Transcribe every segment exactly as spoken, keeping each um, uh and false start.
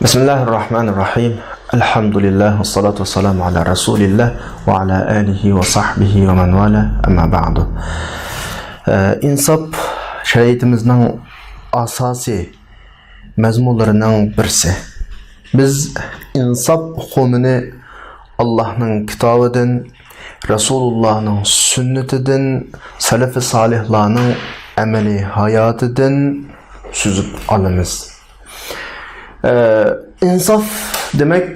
بسم الله الرحمن الرحيم. الحمد لله والصلاة والسلام على رسول الله وعلى آله وصحبه ومن والاه. أما بعد. ئە، ئىنساپ شەرىئىتىمىزنىڭ ئاساسىي مەزمۇنلىرىنىڭ بىرسى. بىز ئىنساپ ئۇقۇمىنى ئاللاھنىڭ كىتابىدىن، رەسۇلۇللاھنىڭ سۈننىتىدىن، سەلەفى سالىھلارنىڭ ئەمەلىي ھاياتىدىن سۈزۈپ ئالىمىز. ئە، ئىنساپ دېمەك،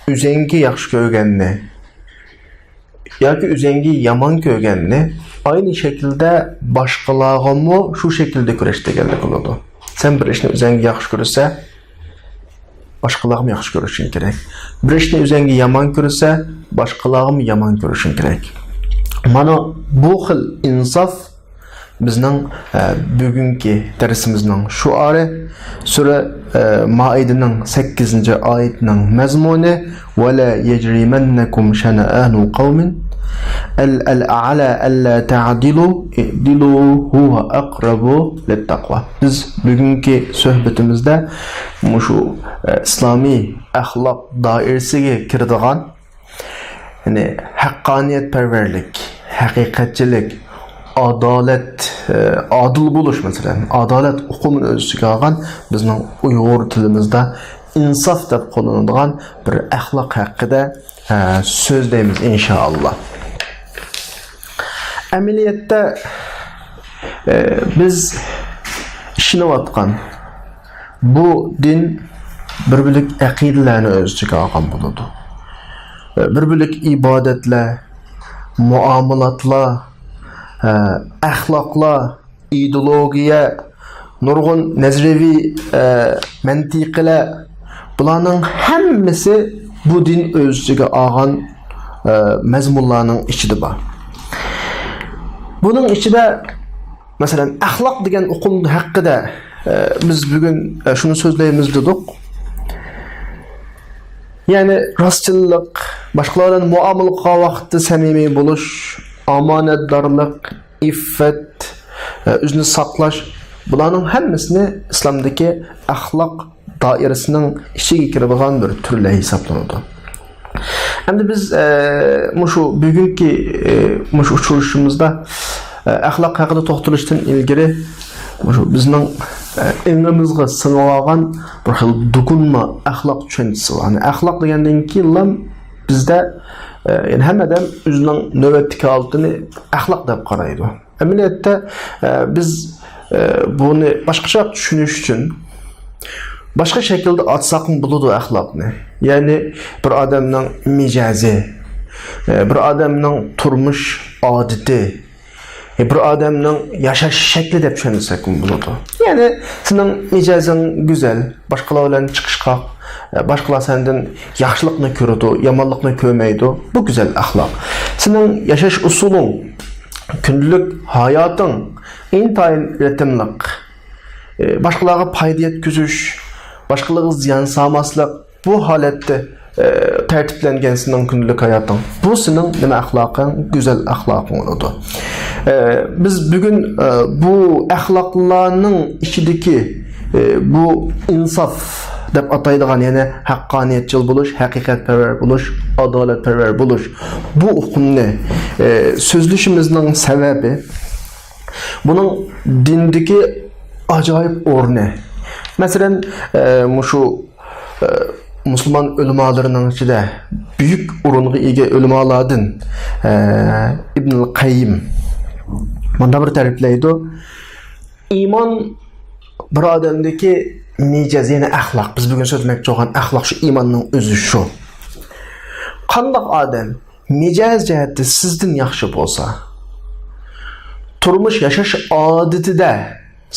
ئۆزۈڭگە ياخشى كۆرگەننى ياكى ئۆزۈڭگە يامان كۆرگەننى ئاينى شەكىلدە باشقىلارغىمۇ شۇ شەكىلدە كۆرۈش دېگەنلىك بولىدۇ. سەن بىر ئىشنى ئۆزۈڭگە ياخشى كۆرسە، باشقىلارغىمۇ ياخشى كۆرۈشۈڭ كېرەك. بىر ئىشنى ئۆزۈڭگە يامان كۆرسە، باشقىلارغىمۇ يامان كۆرۈشۈڭ كېرەك. مانا بۇ خىل ئىنساپ بىزنىڭ، ئە، بۈگۈنكى دەرسىمىزنىڭ شوئارى، سۈرە، ئە، مائىدىنىڭ سەككىزىنچى ئايىتىنىڭ مەزمۇنى، «ولا يجرمنكم شنآن قوم على ألا تعدلوا اعدلوا هو أقرب للتقوى». بىز بۈگۈنكى سۆھبىتىمىزدە مۇشۇ، ئە، ئىسلامىي ئەخلاق دائىرىسىگە كىرىدىغان، يەنى ھەققانىيەتپەرۋەرلىك، ھەقىقەتچىلىك، ئادالەت، ئە، ئادىل بولۇش، مەسىلەن، ئادالەت ئۇقۇمىنى ئۆز ئىچىگە ئالغان بىزنىڭ ئۇيغۇر تىلىمىزدا ئىنساپ دەپ قوللىنىدىغان بىر ئەخلاق ھەققىدە، ئە، سۆزلەيمىز، ئىنشائاللا. ئەمەلىيەتتە، ئە، بىز ئىشىنىۋاتقان بۇ دىن بىر بۆلەك ئەقىدىلەرنى ئۆز ئىچىگە ئالغان بولىدۇ. بىر بۆلەك ئىبادەتلەر، مۇئامىلاتلار، ئەخلاقلار، ئىدېئولوگىيە، نۇرغۇن نەزەرىيەۋى، مەنتىقىلەر، بۇلارنىڭ ھەممىسى بۇ دىن ئۆز ئىچىگە ئالغان مەزمۇنلارنىڭ ئىچىدە بار. بۇنىڭ ئىچىدە مەسىلەن، ئەخلاق دېگەن ئۇقۇم ھەققىدە، ئە، بىز بۈگۈن، ئە، شۇنى سۆزلەيمىز دېدۇق. يەنى راستچىللىق، باشقىلار بىلەن مۇئامىلە قىلغان ۋاقىتتا سەمىمىي بولۇش، ئامانەتدارلىق، ئىففەت، ئە، ئۆزىنى ساقلاش، بۇلارنىڭ ھەممىسىنى ئىسلامدىكى ئەخلاق دائىرىسىنىڭ ئىچىگە كىرىدىغان بىر تۈرلەر ھېسابلىنىدۇ. ئەمدى بىز، ئە، مۇشۇ بۈگۈنكى، ئە، مۇشۇ ئۇچرىشىشىمىزدا، ئە، ئەخلاق ھەققىدە توختىلىشتىن ئىلگىرى، مۇشۇ بىزنىڭ، ئە، ئېڭىمىزغا سىڭىۋالغان بىر خىل دۇكۇنما ئەخلاق چۈشەنچىسى بار. يەنى ئەخلاق دېگەندىن كېيىنلا بىزدە، ئە، يەنى ھەممە ئادەم ئۆزىنىڭ نۆۋەتتىكى ھالىتىنى ئەخلاق دەپ قارايدۇ. ئەمەلىيەتتە، ئە، بىز، ئە، بۇنى باشقىچە چۈشىنىش ئۈچۈن باشقا شەكىلدە ئاتىساقمۇ بولىدۇ ئەخلاقنى. يەنى بىر ئادەمنىڭ مىجەزى، ئە، بىر ئادەمنىڭ تۇرمۇش ئادىتى، ئە، بىر ئادەمنىڭ ياشاش شەكلى دەپ چۈشەنسەكمۇ بولىدۇ. يەنى سېنىڭ مىجەزىڭ گۈزەل، باشقىلار بىلەن چىقىشقاق، ئە، باشقىلار سەندىن ياخشىلىقنى كۆرىدۇ، يامانلىقنى كۆرمەيدۇ. بۇ گۈزەل ئەخلاق. سېنىڭ ياشاش ئۇسۇلۇڭ، كۈندىلىك ھاياتىڭ ئىنتايىن رىتىملىق. ئە، باشقىلارغا پايدا يەتكۈزۈش، باشقىلارغا زىيان سالماسلىق، بۇ ھالەتتە، ئە، تەرتىپلەنگەن سېنىڭ كۈندىلىك ھاياتىڭ. بۇ سېنىڭ نېمە ئەخلاقىڭ؟ گۈزەل ئەخلاقىڭ بولىدۇ. ئە، بىز بۈگۈن، ئە، بۇ ئەخلاقلارنىڭ ئىچىدىكى، ئە، بۇ ئىنساپ دەپ ئاتايدىغان، يەنى ھەققانىيەتچىل بولۇش، ھەقىقەتپەرۋەر بولۇش، ئادالەتپەرۋەر بولۇش، بۇ ئۇقۇمنى، ئە، سۆزلىشىمىزنىڭ سەۋەبى، بۇنىڭ دىندىكى ئاجايىپ ئورنى. مەسىلەن، ئە، مۇشۇ، ئە، مۇسۇلمان ئۆلىمالىرىنىڭ ئىچىدە بۈيۈك ئورۇنغا ئىگە ئۆلىمالاردىن، ئە، ئىبنۇل قەييىم مۇنداق بىر تەرىپلەيدۇ: ئىمان بىر ئادەمدىكى مىجەز، يەنى ئەخلاق. بىز بۈگۈن سۆزلىمەكچى بولغان ئەخلاق شۇ، ئىماننىڭ ئۆزى شۇ. قانداق ئادەم مىجەز جەھەتتە سىزدىن ياخشى بولسا، تۇرمۇش ياشاش ئادىتىدە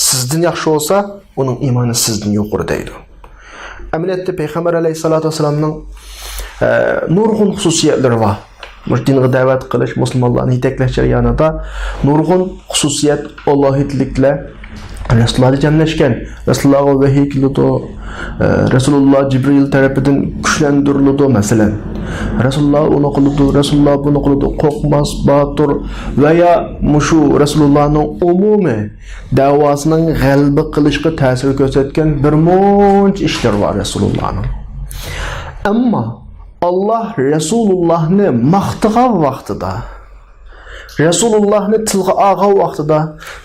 سىزدىن ياخشى بولسا، ئۇنىڭ ئىمانى سىزدىن يۇقىرى دەيدۇ. ئەمەلىيەتتە پەيغەمبەر ئەلەيھىسسالاتۇ ۋەسسالامنىڭ، ئە، نۇرغۇن خۇسۇسىيەتلىرى بار. مۇشۇ دىنغا دەۋەت قىلىش، مۇسۇلمانلارنى يېتەكلەش جەريانىدا نۇرغۇن خۇسۇسىيەت، ئالاھىدىلىكلەر رەسۇلۇللادا جەملەشكەن. رەسۇلۇللاغا ۋەھىي كېلىدۇ. ئە، رەسۇلۇللا جىبرىئىل تەرىپىدىن كۈچلەندۈرۈلىدۇ، مەسىلەن. رەسۇلۇللا ئۇنى قىلىدۇ، رەسۇلۇللا بۇنى قىلىدۇ. قورقماس، باتۇر ۋە يا مۇشۇ رەسۇلۇللانىڭ ئومۇمىي دەۋاسىنىڭ غەلىبە قىلىشقا تەسىر كۆرسەتكەن بىر مۇنچە ئىشلىرى بار رەسۇلۇللانىڭ. ئەمما ئاللا رەسۇلۇللانى ماختىغان ۋاقتىدا، رەسۇلۇللانى تىلغا ئالغان ۋاقتىدا،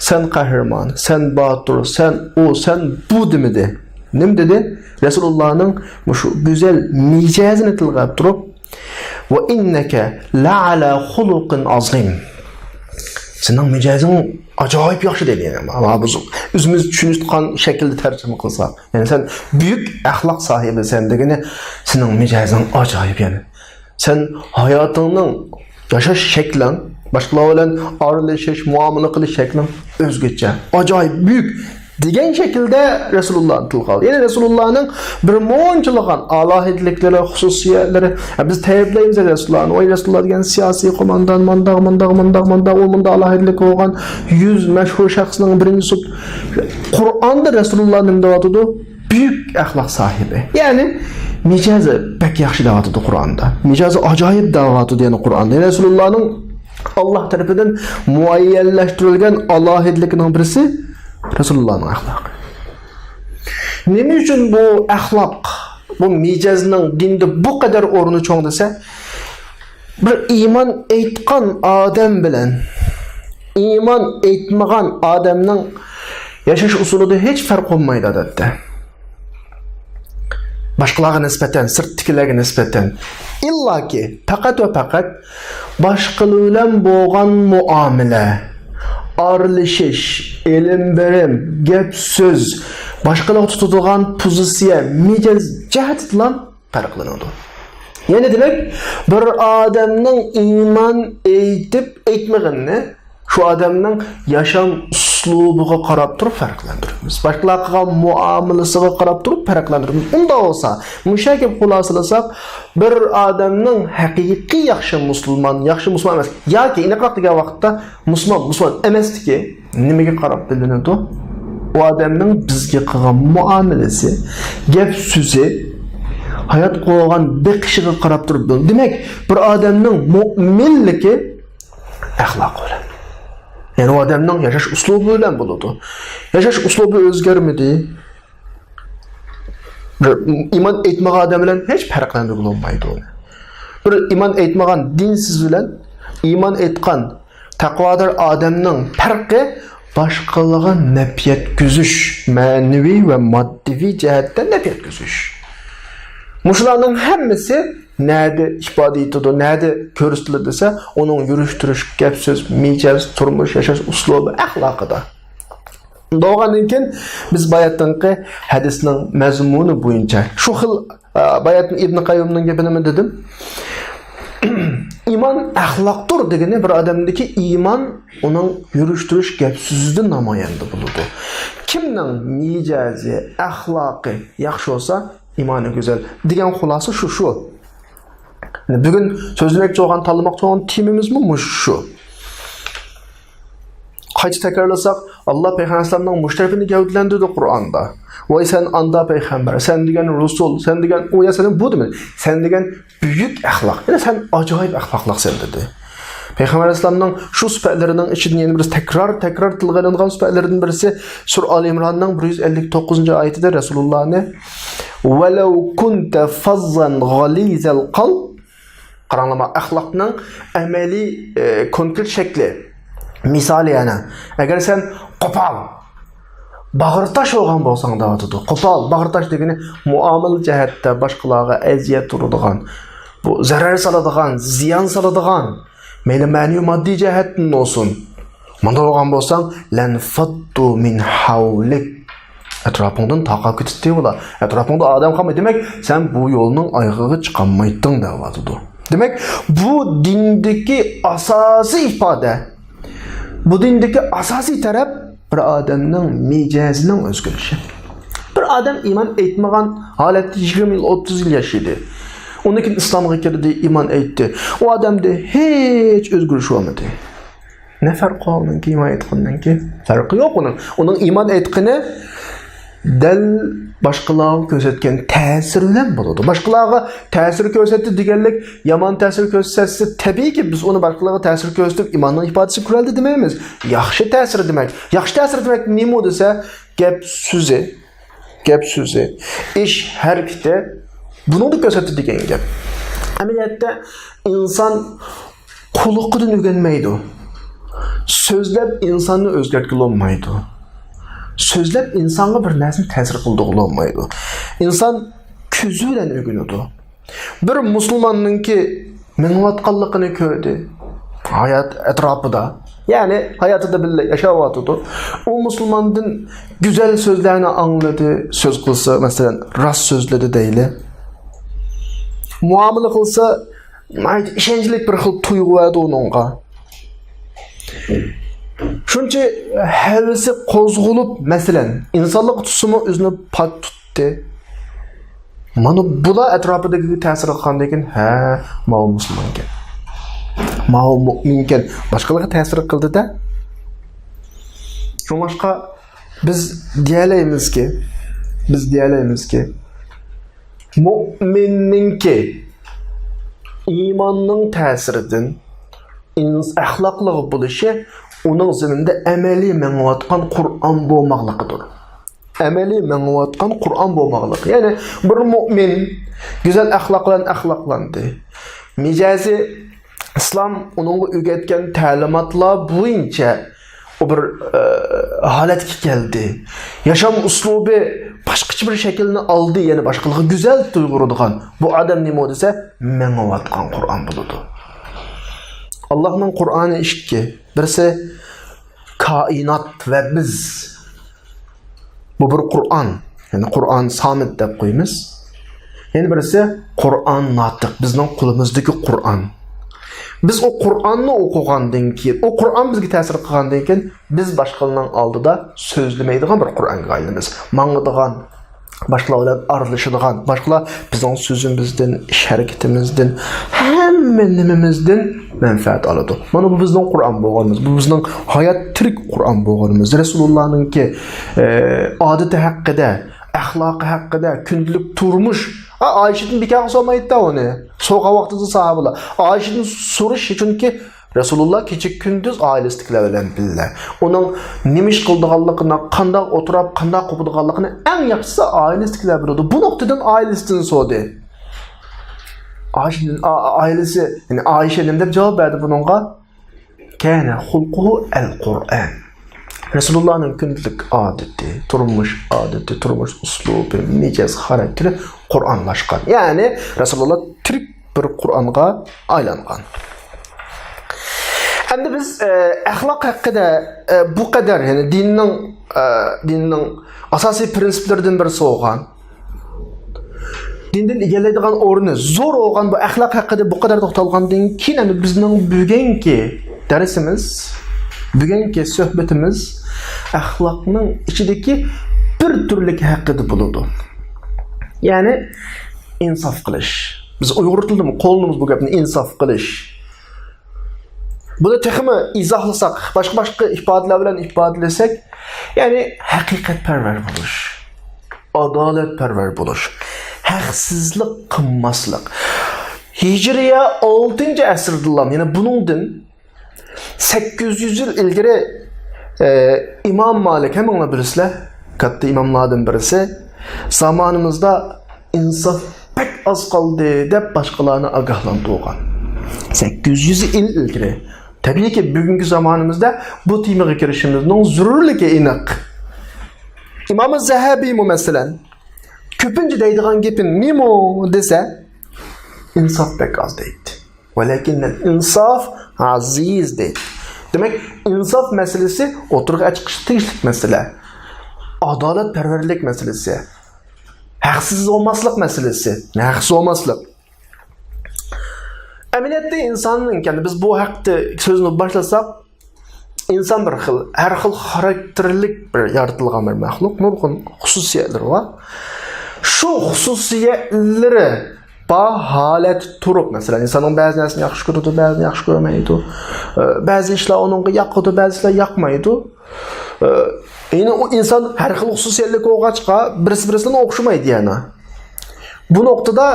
«سەن قەھرىمان، سەن باتۇر، سەن ئۇ، سەن بۇ» دېمىدى. نېمە دېدى؟ رەسۇلۇللانىڭ مۇشۇ گۈزەل مىجەزىنى تىلغا ئېلىپ تۇرۇپ، «ۋە ئىننەكە لەئەلا خۇلۇقىن ئازىم.» سېنىڭ مىجەزىڭ ئاجايىپ ياخشى دېدى. يەنى، ما-، ما-، بۇ ئۆزىمىز چۈشىنىۋاتقان شەكىلدە تەرجىمە قىلساق، يەنى سەن بۈيۈك ئەخلاق ساھىبىسەن دېگىنى، سېنىڭ مىجەزىڭ ئاجايىپ يەنى. سەن ھاياتىڭنىڭ، ياشاش شەكلىڭ، باشقىلار بىلەن ئارىلىشىش، مۇئامىلە قىلىش شەكلىڭ ئۆزگىچە، ئاجايىپ، بۈيۈك دېگەن شەكىلدە رەسۇلۇللانى تىلغا ئالدى. يەنى رەسۇلۇللانىڭ بىر مۇنچىلىغان ئالاھىدىلىكلىرى، خۇسۇسىيەتلىرى، بىز تەيىپلەيمىز رەسۇلۇللانى. ۋاي، رەسۇلۇللا دېگەن سىياسىي قوماندان، مانداق، مانداق، مانداق، مانداق، ئۇ مۇنداق ئالاھىدىلىكى بولغان يۈز مەشھۇر شەخسنىڭ بىرىنچىسى. قۇرئاندا رەسۇلۇللا نېمە دەۋاتىدۇ؟ بۈيۈك ئەخلاق ساھىبى. يەنى مىجەزى بەك ياخشى دەۋاتىدۇ قۇرئاندا. مىجەزى ئاجايىپ دەۋاتىدۇ يەنى قۇرئاندا. يەنى رەسۇلۇللانىڭ ئاللا تەرىپىدىن مۇئەييەنلەشتۈرۈلگەن ئالاھىدىلىكىنىڭ بىرسى رەسۇلۇللانىڭ ئەخلاقى. نېمە ئۈچۈن بۇ ئەخلاق، بۇ مىجەزنىڭ دىندا بۇ قەدەر ئورنى چوڭ دېسە، بىر ئىمان ئېيتقان ئادەم بىلەن ئىمان ئېيتمىغان ئادەمنىڭ ياشاش ئۇسۇلىدا ھېچ پەرق بولمايدۇ، ئادەتتە. باشقىلارغا نىسبەتەن، سىرتتىكىلەرگە نىسبەتەن. ئىللاكى، پەقەت ۋە پەقەت باشقىلار بىلەن بولغان مۇئامىلە، ئارىلىشىش، ئېلىم بېرىم، گەپ سۆز، باشقىلارغا تۇتىدىغان پوزىتسىيە، مىجەز جەھەتتىلا پەرقلىنىدۇ. يەنى دېمەك، بىر ئادەمنىڭ ئىمان ئېيتىپ ئېيتمىغىنىنى شۇ ئادەمنىڭ ياشام ئۇسلۇبىغا قاراپ تۇرۇپ پەرقلەندۈرىمىز. باشقىلار قىلغان مۇئامىلىسىغا قاراپ تۇرۇپ پەرقلەندۈرىمىز. ئۇنداق بولسا، مۇشۇ گەپ خۇلاسىلىساق، بىر ئادەمنىڭ ھەقىقىي ياخشى مۇسۇلمان، ياخشى مۇسۇلمان ئەمەس ياكى ئېنىقراق دېگەن ۋاقىتتا مۇسۇلمان، مۇسۇلمان ئەمەسلىكى نېمىگە قاراپ بىلىنىدۇ؟ ئۇ ئادەمنىڭ بىزگە قىلغان مۇئامىلىسى، گەپ سۆزى، ھايات قوغان بېقىشىغا قاراپ تۇرۇپ بىلىنىدۇ. دېمەك، بىر ئادەمنىڭ مۇئمىنلىكى ئەخلاقى بىلەن. يەنى ئۇ ئادەمنىڭ ياشاش ئۇسلۇبى بىلەن بولىدۇ. ياشاش ئۇسلۇبى ئۆزگەرمىدى. بىر ئىمان ئېيتمىغان ئادەم بىلەن ھېچ پەرقلەندۈرگىلى بولمايدۇ ئۇنى. بىر ئىمان ئېيتمىغان دىنسىز بىلەن ئىمان ئېيتقان تەقۋادار ئادەمنىڭ پەرقى باشقىلارغا نەپ يەتكۈزۈش، مەنىۋى ۋە ماددىي جەھەتتە نەپ يەتكۈزۈش. مۇشۇلارنىڭ ھەممىسى نەدە ئىپادە ئېتىدۇ، نەدە كۆرسىتىلىدۇ دېسە، ئۇنىڭ يۈرۈش-تۇرۇش، گەپ-سۆز، مىجەز، تۇرمۇش، ياشاش ئۇسلۇبى، ئەخلاقىدا. بولغاندىن كېيىن بىز باياتىنقى ھەدىسنىڭ مەزمۇنى بويىچە شۇ خىل، ئە، باياتىن ئىبن قەييىمنىڭ گېپىنىمۇ دېدىم. ئىمان ئەخلاقتۇر دېگىنى بىر ئادەمدىكى ئىمان ئۇنىڭ يۈرۈش-تۇرۇش، گەپ-سۆزىدىن نامايەندە بولىدۇ. كىمنىڭ مىجەزى، ئەخلاقى ياخشى بولسا، ئىمانى گۈزەل دېگەن خۇلاسە شۇ، شۇ. بۈگۈن سۆزلىمەكچى بولغان، تاللىماقچى بولغان تېمىمىزمۇ مۇشۇ شۇ. قايتا تەكرارلىساق، ئاللا پەيغەمبەر ئەلەيھىسسالامنىڭ مۇشۇ تەرىپىنى گەۋدىلەندۈردى قۇرئاندا. ۋاي سەن ئاندا پەيغەمبەر، سەن دېگەن رۇسۇل، سەن دېگەن ئۇ يا سەن بۇ دېمىدى. سەن دېگەن بۈيۈك ئەخلاق، يەنى سەن ئاجايىپ ئەخلاقلىقسەن دېدى. پەيغەمبەر ئەلەيھىسسالامنىڭ شۇ سۈپەتلىرىنىڭ ئىچىدىن يەنە بىرسى، تەكرار، تەكرار تىلغا ئېلىنغان سۈپەتلىرىدىن بىرسى سۈرە ئال ئىمراننىڭ بىر يۈز ئەللىك توققۇزىنچى ئايىتىدە رەسۇلۇللانى، «ۋەلەۋ كۇنتە فەززەن غەلىزەل قەلب». قاراڭلار، ئەخلاقنىڭ ئەمەلىي، ئە، كونكرېت شەكلى، مىسالى يەنە، ئەگەر سەن قوپال، باغرى تاش بولغان بولساڭ دەۋاتىدۇ. قوپال، باغرى تاش دېگىنى مۇئامىلە جەھەتتە باشقىلارغا ئەزىيەت بېرىدىغان، بۇ زەرەر سالىدىغان، زىيان سالىدىغان، مەيلى مەنىۋى ماددىي جەھەتتىن بولسۇن. مۇنداق بولغان بولساڭ، لەنفەددۇ مىن ھەۋلىك. ئەتراپىڭدىن تارقاپ كېتەتتى ئۇلار. ئەتراپىڭدا ئادەم قالمايدۇ. دېمەك، سەن بۇ يولنىڭ ئايىغىغا چىقالمايتتىڭ دەۋاتىدۇ. دېمەك، بۇ دىندىكى ئاساسىي ئىپادە، بۇ دىندىكى ئاساسىي تەرەپ بىر ئادەمنىڭ مىجەزىنىڭ ئۆزگىرىشى. بىر ئادەم ئىمان ئېيتمىغان ھالەتتە يىگىرمە يىل، ئوتتۇز يىل ياشىدى. ئۇندىن كېيىن ئىسلامغا كىردى، ئىمان ئېيتتى. ئۇ ئادەمدە ھېچ ئۆزگىرىش بولمىدى. نە پەرقى بار ئۇنىڭكى ئىمان ئېيتقىنىڭكى؟ پەرقى يوق ئۇنىڭ. ئۇنىڭ ئىمان ئېيتقىنى دەل باشقىلارغا كۆرسەتكەن تەسىر بىلەن بولىدۇ. باشقىلارغا تەسىر كۆرسەتتى دېگەنلىك، يامان تەسىر كۆرسەتسە، تەبىئىيكى، بىز ئۇنى باشقىلارغا تەسىر كۆرسىتىپ، ئىماننىڭ ئىپادىسى كۆرەلدى دېمەيمىز. ياخشى تەسىر دېمەك. ياخشى تەسىر دېمەك نېمە دېسە، گەپ سۆزى، گەپ سۆزى، ئىش ھەرىكىتى بۇنىڭدا كۆرسەتتى دېگەن گەپ. ئەمەلىيەتتە ئىنسان قۇلىقىدىن ئۆگەنمەيدۇ. سۆزلەپ ئىنساننى ئۆزگەرتكىلى بولمايدۇ. سۆزلەپ ئىنسانغا بىر نەرسىنى تەسىر قىلدۇرغىلى بولمايدۇ. ئىنسان كۆزى بىلەن ئۆگىنىدۇ. بىر مۇسۇلماننىڭكى مېڭىۋاتقانلىقىنى كۆردى. ھايات ئەتراپىدا، يەنى ھاياتىدا بىللە ياشاۋاتىدۇ. ئۇ مۇسۇلماندىن گۈزەل سۆزلەرنى ئاڭلىدى. سۆز قىلسا، مەسىلەن، راست سۆزلىدى دەيلى. مۇئامىلە قىلسا، ناھايىتى ئىشەنچلىك بىر خىل تۇيغۇ بەردى ئۇنىڭغا. شۇنچە ھەۋىسى قوزغىلىپ، مەسىلەن، ئىنسانلىققا تۇتسىمۇ ئۆزىنى پاك تۇتتى. مانا بۇلار ئەتراپىدىكىگە تەسىر قىلغاندىن كېيىن، ھە، ماۋۇ مۇسۇلمانكەن، ماۋۇ مۇئمىنكەن، باشقىلارغا تەسىر قىلدى-دە. شۇڭلاشقا بىز دېيەلەيمىزكى، بىز دېيەلەيمىزكى، مۇئمىننىڭكى ئىماننىڭ تەسىرىدىن ئىنس-، ئەخلاقلىق بولۇشى ئۇنىڭ زېمىنىدا ئەمەلىي مېڭىۋاتقان قۇرئان بولماقلىقىدۇر. ئەمەلىي مېڭىۋاتقان قۇرئان بولماقلىق. يەنى بىر مۇئمىن گۈزەل ئەخلاق بىلەن ئەخلاقلاندى. مىجەزى ئىسلام ئۇنىڭغا ئۆگەتكەن تەلىماتلار بويىچە ئۇ بىر، ئە، ھالەتكە كەلدى. ياشام ئۇسلۇبى باشقىچە بىر شەكىلنى ئالدى، يەنى باشقىلارغا گۈزەل تۇيغۇرىدىغان. بۇ ئادەم نېمە دېسە، مېڭىۋاتقان قۇرئان بولىدۇ. ئاللاھنىڭ قۇرئانى ئىككى. بىرسى كائىنات ۋە بىز. بۇ بىر قۇرئان. يەنى قۇرئان سامىت دەپ قويىمىز. يەنە بىرسى قۇرئان ناتىق، بىزنىڭ قولىمىزدىكى قۇرئان. بىز ئۇ قۇرئاننى ئوقۇغاندىن كېيىن، ئۇ قۇرئان بىزگە تەسىر قىلغاندىن كېيىن، بىز باشقىلارنىڭ ئالدىدا سۆزلىمەيدىغان بىر قۇرئانغا ئايلىنىمىز. ماڭىدىغان، باشقىلار بىلەن ئارىلىشىدىغان، باشقىلار بىزنىڭ سۆزىمىزدىن، ئىش ھەرىكىتىمىزدىن، ھەممە نېمىمىزدىن مەنپەئەت ئالىدۇ. مانا بۇ بىزنىڭ قۇرئان بولغىنىمىز، بۇ بىزنىڭ ھايات تىرىك قۇرئان بولغىنىمىز. رەسۇلۇللانىڭكى، ئە، ئادىتى ھەققىدە، ئەخلاقى ھەققىدە، كۈندىلىك تۇرمۇش. ئا، ئائىشىدىن بىكارغا سورىمايتتى ئۇنى. سورىغان ۋاقتىدا ساھابىلار. ئائىشىدىن سورىشى، چۈنكى رەسۇلۇللا كېچە-كۈندۈز ئائىلىسىدىكىلەر بىلەن بىللە. ئۇنىڭ نېمە ئىش قىلىدىغانلىقىنى، قانداق ئولتۇرۇپ، قانداق قوپىدىغانلىقىنى ئەڭ ياخشىسى ئائىلىسىدىكىلەر بىلىدۇ. بۇ نۇقتىدىن ئائىلىسىدىن سورىدى. ئائىشىدىن، ئا-، ئا-، ئائىلىسى، يەنى ئائىشە نېمە دەپ جاۋاب بەردى بۇنىڭغا؟ كان خلقه القرآن. رەسۇلۇللانىڭ كۈندىلىك ئادىتى، تۇرمۇش ئادىتى، تۇرمۇش ئۇسلۇبى، مىجەز، خاراكتېرى قۇرئانلاشقان. يەنى رەسۇلۇللا تىرىك بىر قۇرئانغا ئايلانغان. ئەمدى بىز، ئە، ئەخلاق ھەققىدە، ئە، بۇ قەدەر، يەنى دىننىڭ، ئە، دىننىڭ ئاساسىي پىرىنسىپلىرىدىن بىرسى بولغان، دىندىن ئىگىلەيدىغان ئورنى زور بولغان بۇ ئەخلاق ھەققىدە بۇ قەدەر توختالغاندىن كېيىن، ئەمدى بىزنىڭ بۈگۈنكى دەرسىمىز، بۈگۈنكى سۆھبىتىمىز ئەخلاقنىڭ ئىچىدىكى بىر تۈرلۈكى ھەققىدە بولىدۇ. يەنى ئىنساپ قىلىش. بىز ئۇيغۇر تىلىدىمۇ قوللىنىمىز بۇ گەپنى، ئىنساپ قىلىش. بۇنى تېخىمۇ ئىزاھلىساق، باشقا-باشقا ئىپادىلەر بىلەن ئىپادىلىسەك، يەنى ھەقىقەتپەرۋەر بولۇش، ئادالەتپەرۋەر بولۇش، ھەقسىزلىق قىلماسلىق. ھىجرىيە ئالتىنچى ئەسىردىلا، يەنى بۇنىڭدىن سەككىز يۈز يىل ئىلگىرى، ئە، ئىمام مالىك، ھەممىڭلار بىلىسىلەر، كاتتا ئىماملاردىن بىرسى، زامانىمىزدا ئىنساپ بەك ئاز قالدى دەپ باشقىلارنى ئاگاھلاندۇرغان. سەككىز يۈز يىل ئىلگىرى. تەبىئىيكى، بۈگۈنكى زامانىمىزدا بۇ تېمىغا كىرىشىمىزنىڭ زۆرۈرلۈكى ئېنىق. ئىمام زەھەبىمۇ، مەسىلەن، كۆپىنچە دەيدىغان گېپى نېمە دېسە، ئىنساپ بەك ئاز دەيدۇ. ۋەلەكىن ئىنساف ئەزىز دەيدۇ. دېمەك، ئىنساف مەسىلىسى ئوتتۇرىغا چىقىشقا تېگىشلىك مەسىلە. ئادالەتپەرۋەرلىك مەسىلىسى. ھەقسىز بولماسلىق مەسىلىسى. ھەقسىز بولماسلىق. ئەمەلىيەتتە ئىنساننىڭ، يەنى بىز بۇ ھەقتە سۆزنى باشلىساق، ئىنسان بىر خىل، ھەر خىل خاراكتېرلىك بىر يارىتىلغان بىر مەخلۇق، نۇرغۇن خۇسۇسىيەتلىرى بار. شۇ خۇسۇسىيەتلىرى بار ھالەتتە تۇرۇپ، مەسىلەن، ئىنساننىڭ بەزى نەرسىنى ياخشى كۆرىدۇ، بەزىنى ياخشى كۆرمەيدۇ. ئە، بەزى ئىشلار ئۇنىڭغا ياقىدۇ، بەزى ئىشلار ياقمايدۇ. ئە، يەنى ئۇ ئىنسان ھەر خىل خۇسۇسىيەتلىك بولغاچقا، بىرسى-بىرسىدىن ئوخشىمايدۇ يەنە. بۇ نۇقتىدا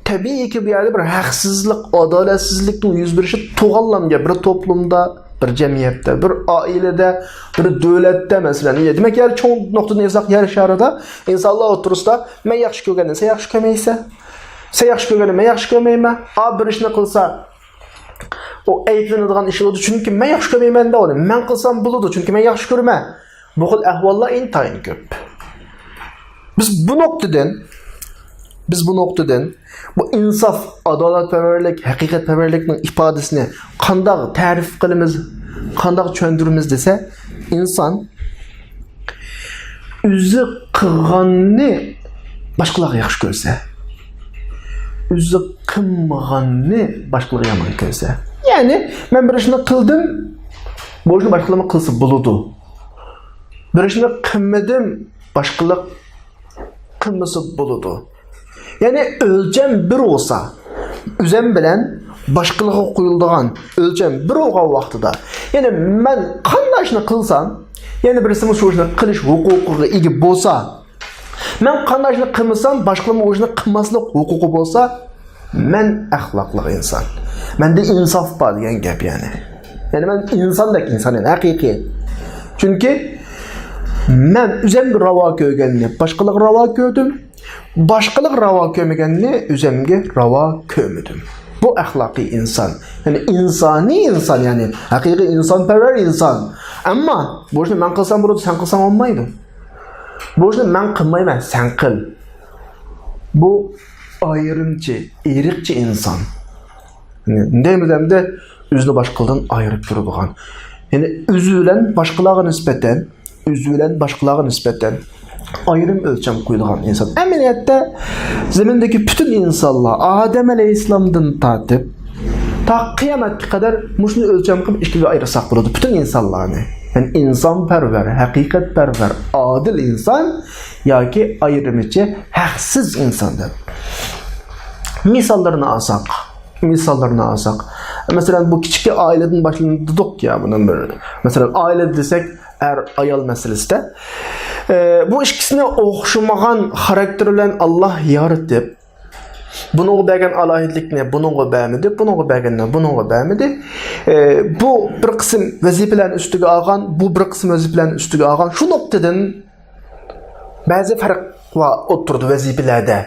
تەبىئىيكى، بۇ يەردە بىر ھەقسىزلىك، ئادالەتسىزلىكنىڭ يۈز بېرىشى تۇغانلارغا، بىر توپلۇمدا، بىر جەمئىيەتتە، بىر ئائىلىدە، بىر دۆلەتتە، مەسىلەن، دېمەك، يەر چوڭ نۇقتىدىن ئېيتساق، يەر شارىدا ئىنسانلار ئوتتۇرىسىدا مەن ياخشى كۆرگەننى سەن ياخشى كۆرمەيسەن، سەن ياخشى كۆرگەننى مەن ياخشى كۆرمەيمەن. ئا، بىر ئىشنى قىلسا، ئۇ ئەيىبلىنىدىغان ئىش بولىدۇ، چۈنكى مەن ياخشى كۆرمەيمەن دەۋالىدۇ. مەن قىلسام بولىدۇ، چۈنكى مەن ياخشى كۆرىمەن. بۇ خىل ئەھۋاللار ئىنتايىن كۆپ. بىز بۇ نۇقتىدىن، بىز بۇ نۇقتىدىن بۇ ئىنساپ، ئادالەتپەرۋەرلىك، ھەقىقەتپەرۋەرلىكنىڭ ئىپادىسىنى قانداق تەرىپ قىلىمىز، قانداق چۈشەندۈرىمىز دېسە، ئىنسان ئۆزى قىلغاننى باشقىلارغا ياخشى كۆرسە، ئۆزى قىلمىغاننى باشقىلارغا يامان كۆرسە. يەنى، مەن بىر ئىشنى قىلدىم، بۇ ئىشنى باشقىلارمۇ قىلسا بولىدۇ. بىر ئىشنى قىلمىدىم، باشقىلار قىلمىسا بولىدۇ. يەنى ئۆلچەم بىر بولسا، ئۆزەم بىلەن باشقىلارغا قويۇلىدىغان ئۆلچەم بىر بولغان ۋاقتىدا، يەنى مەن قانداق ئىشنى قىلسام، يەنە بىرسىمۇ شۇ ئىشنى قىلىش ھوقۇقىغا ئىگە بولسا، مەن قانداق ئىشنى قىلمىسام، باشقىلارمۇ ئۇ ئىشنى قىلماسلىق ھوقۇقى بولسا، مەن ئەخلاقلىق ئىنسان. مەندە ئىنساپ بار دېگەن گەپ يەنى. يەنى مەن ئىنساندەك ئىنسان، يەنى ھەقىقىي. چۈنكى مەن ئۆزەمگە راۋا كۆرگەننى باشقىلارغا راۋا كۆردۈم. باشقىلارغا راۋا كۆرمىگەننى ئۆزەمگە راۋا كۆرمىدىم. بۇ ئەخلاقىي ئىنسان. يەنى ئىنسانىي ئىنسان، يەنى ھەقىقىي ئىنسانپەرۋەر ئىنسان. ئەمما بۇ ئىشنى مەن قىلسام بولىدۇ، سەن قىلساڭ بولمايدۇ. بۇ ئىشنى مەن قىلمايمەن، سەن قىل. بۇ ئايرىمچى، ئىرقچى ئىنسان. يەنى دەيمىز ئەمدى ئۆزىنى باشقىلاردىن ئايرىپ تۇرىدىغان. يەنى ئۆزى بىلەن باشقىلارغا نىسبەتەن، ئۆزى بىلەن باشقىلارغا نىسبەتەن ئايرىم ئۆلچەم قويىدىغان ئىنسان. ئەمەلىيەتتە زېمىندىكى پۈتۈن ئىنسانلار ئادەم ئەلەيھىسسالامدىن تارتىپ تا قىيامەتكە قەدەر مۇشۇنى ئۆلچەم قىلىپ ئىككىگە ئايرىساق بولىدۇ، پۈتۈن ئىنسانلارنى. يەنى ئىنسانپەرۋەر، ھەقىقەتپەرۋەر، ئادىل ئىنسان ياكى ئايرىمچى، ھەقسىز ئىنسان دەپ. مىساللىرىنى ئالساق، مىساللىرىنى ئالساق، مەسىلەن، بۇ كىچىك ئائىلىدىن باشلىنىدۇق يا، بۇنى بىر، مەسىلەن، ئائىلە دېسەك، ئەر ئايال مەسىلىسىدە، ئە، بۇ ئىككىسىنى ئوخشىمىغان خاراكتېر بىلەن ئاللا يارىتىپ، بۇنىڭغا بەرگەن ئالاھىدىلىكنى بۇنىڭغا بەرمىدى، بۇنىڭغا بەرگەننى بۇنىڭغا بەرمىدى. ئە، بۇ بىر قىسىم ۋەزىپىلەرنى ئۈستىگە ئالغان، بۇ بىر قىسىم ۋەزىپىلەرنى ئۈستىگە ئالغان. شۇ نۇقتىدىن بەزى پەرق بار ئوتتۇرىدا ۋەزىپىلەردە.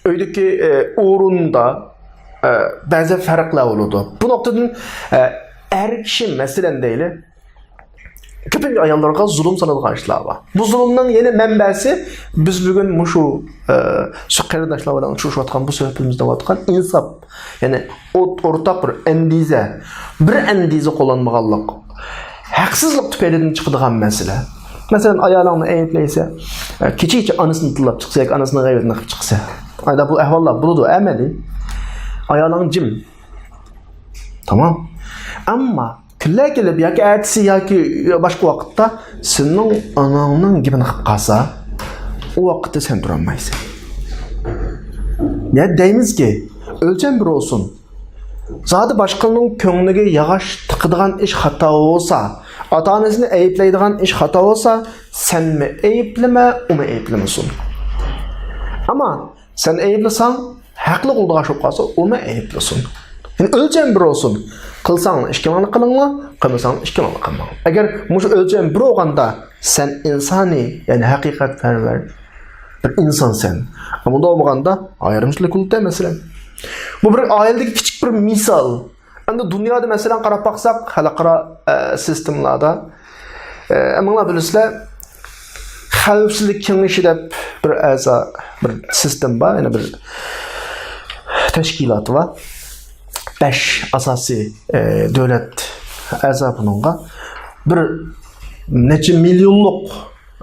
ئۆيدىكى، ئە، ئورۇندا، ئە، بەزى پەرقلەر بولىدۇ. بۇ نۇقتىدىن، ئە، ئەر كىشى، مەسىلەن، دەيلى، كۆپىنچە ئاياللارغا زۇلۇم سالىدىغان ئىشلار بار. بۇ زۇلۇمنىڭ يەنە مەنبەسى بىز بۈگۈن مۇشۇ، ئە، شۇ قېرىنداشلار بىلەن ئۇچرىشىۋاتقان، بۇ سۆھبىتىمىزدە دەۋاتقان ئىنساپ. يەنى ئوت-، ئورتاق بىر ئەندىزە، بىر ئەندىزە قوللانمىغانلىق، ھەقسىزلىق تۈپەيلىدىن چىقىدىغان مەسىلە. مەسىلەن، ئايالىڭنى ئەيىبلەيسەن، كېچىچە ئانىسىنى تىللاپ چىقسا ياكى ئانىسىنىڭ غەيۋىتىنى قىلىپ چىقسا. ئايدا بۇ ئەھۋاللار بولىدۇ، ئەمەلىي. ئايالىڭ جىم. تامام. ئەمما كۈنلەر كېلىپ ياكى ئەتىسى ياكى باشقا ۋاقىتتا سېنىڭ ئاناڭنىڭ گېپىنى قىلىپ قالسا، ئۇ ۋاقىتتا سەن تۇرالمايسەن. يا دەيمىزكى، ئۆلچەم بىر بولسۇن. زادى باشقىلارنىڭ كۆڭلىگە ياغاچ تىقىدىغان ئىش خاتا بولسا، ئاتا-ئانىسىنى ئەيىبلەيدىغان ئىش خاتا بولسا، سەنمۇ ئەيىبلىمە، ئۇمۇ ئەيىبلىمىسۇن. ئەمما سەن ئەيىبلىسەڭ، ھەقلىق بولىدىغان ئىش بولۇپ قالسا، ئۇمۇ ئەيىبلىسۇن. يەنى ئۆلچەم بىر بولسۇن. قىلساڭ ئىككىڭلارلا قىلىڭلار، قىلمىساڭ ئىككىڭلارلا قىلماڭ. ئەگەر مۇشۇ ئۆلچەم بىر بولغاندا، سەن ئىنسانىي، يەنى ھەقىقەتپەرۋەر بىر ئىنسانسەن. ئۇنداق بولمىغاندا، ئايرىمچىلىق بولىدۇ، مەسىلەن. بۇ بىر ئائىلىدىكى كىچىك بىر مىسال. ئەمدى دۇنيادا، مەسىلەن، قاراپ باقساق، خەلقئارا، ئە، سىستېمىلاردا، ئە، ئەمىڭلار بىلىسىلەر، خەۋپسىزلىك كېڭىشى دەپ بىر ئەزا، بىر سىستېما بار، يەنى بىر تەشكىلات بار. بەش ئاساسىي، ئە، دۆلەت ئەزا بۇنىڭغا. بىر نەچچە مىليونلۇق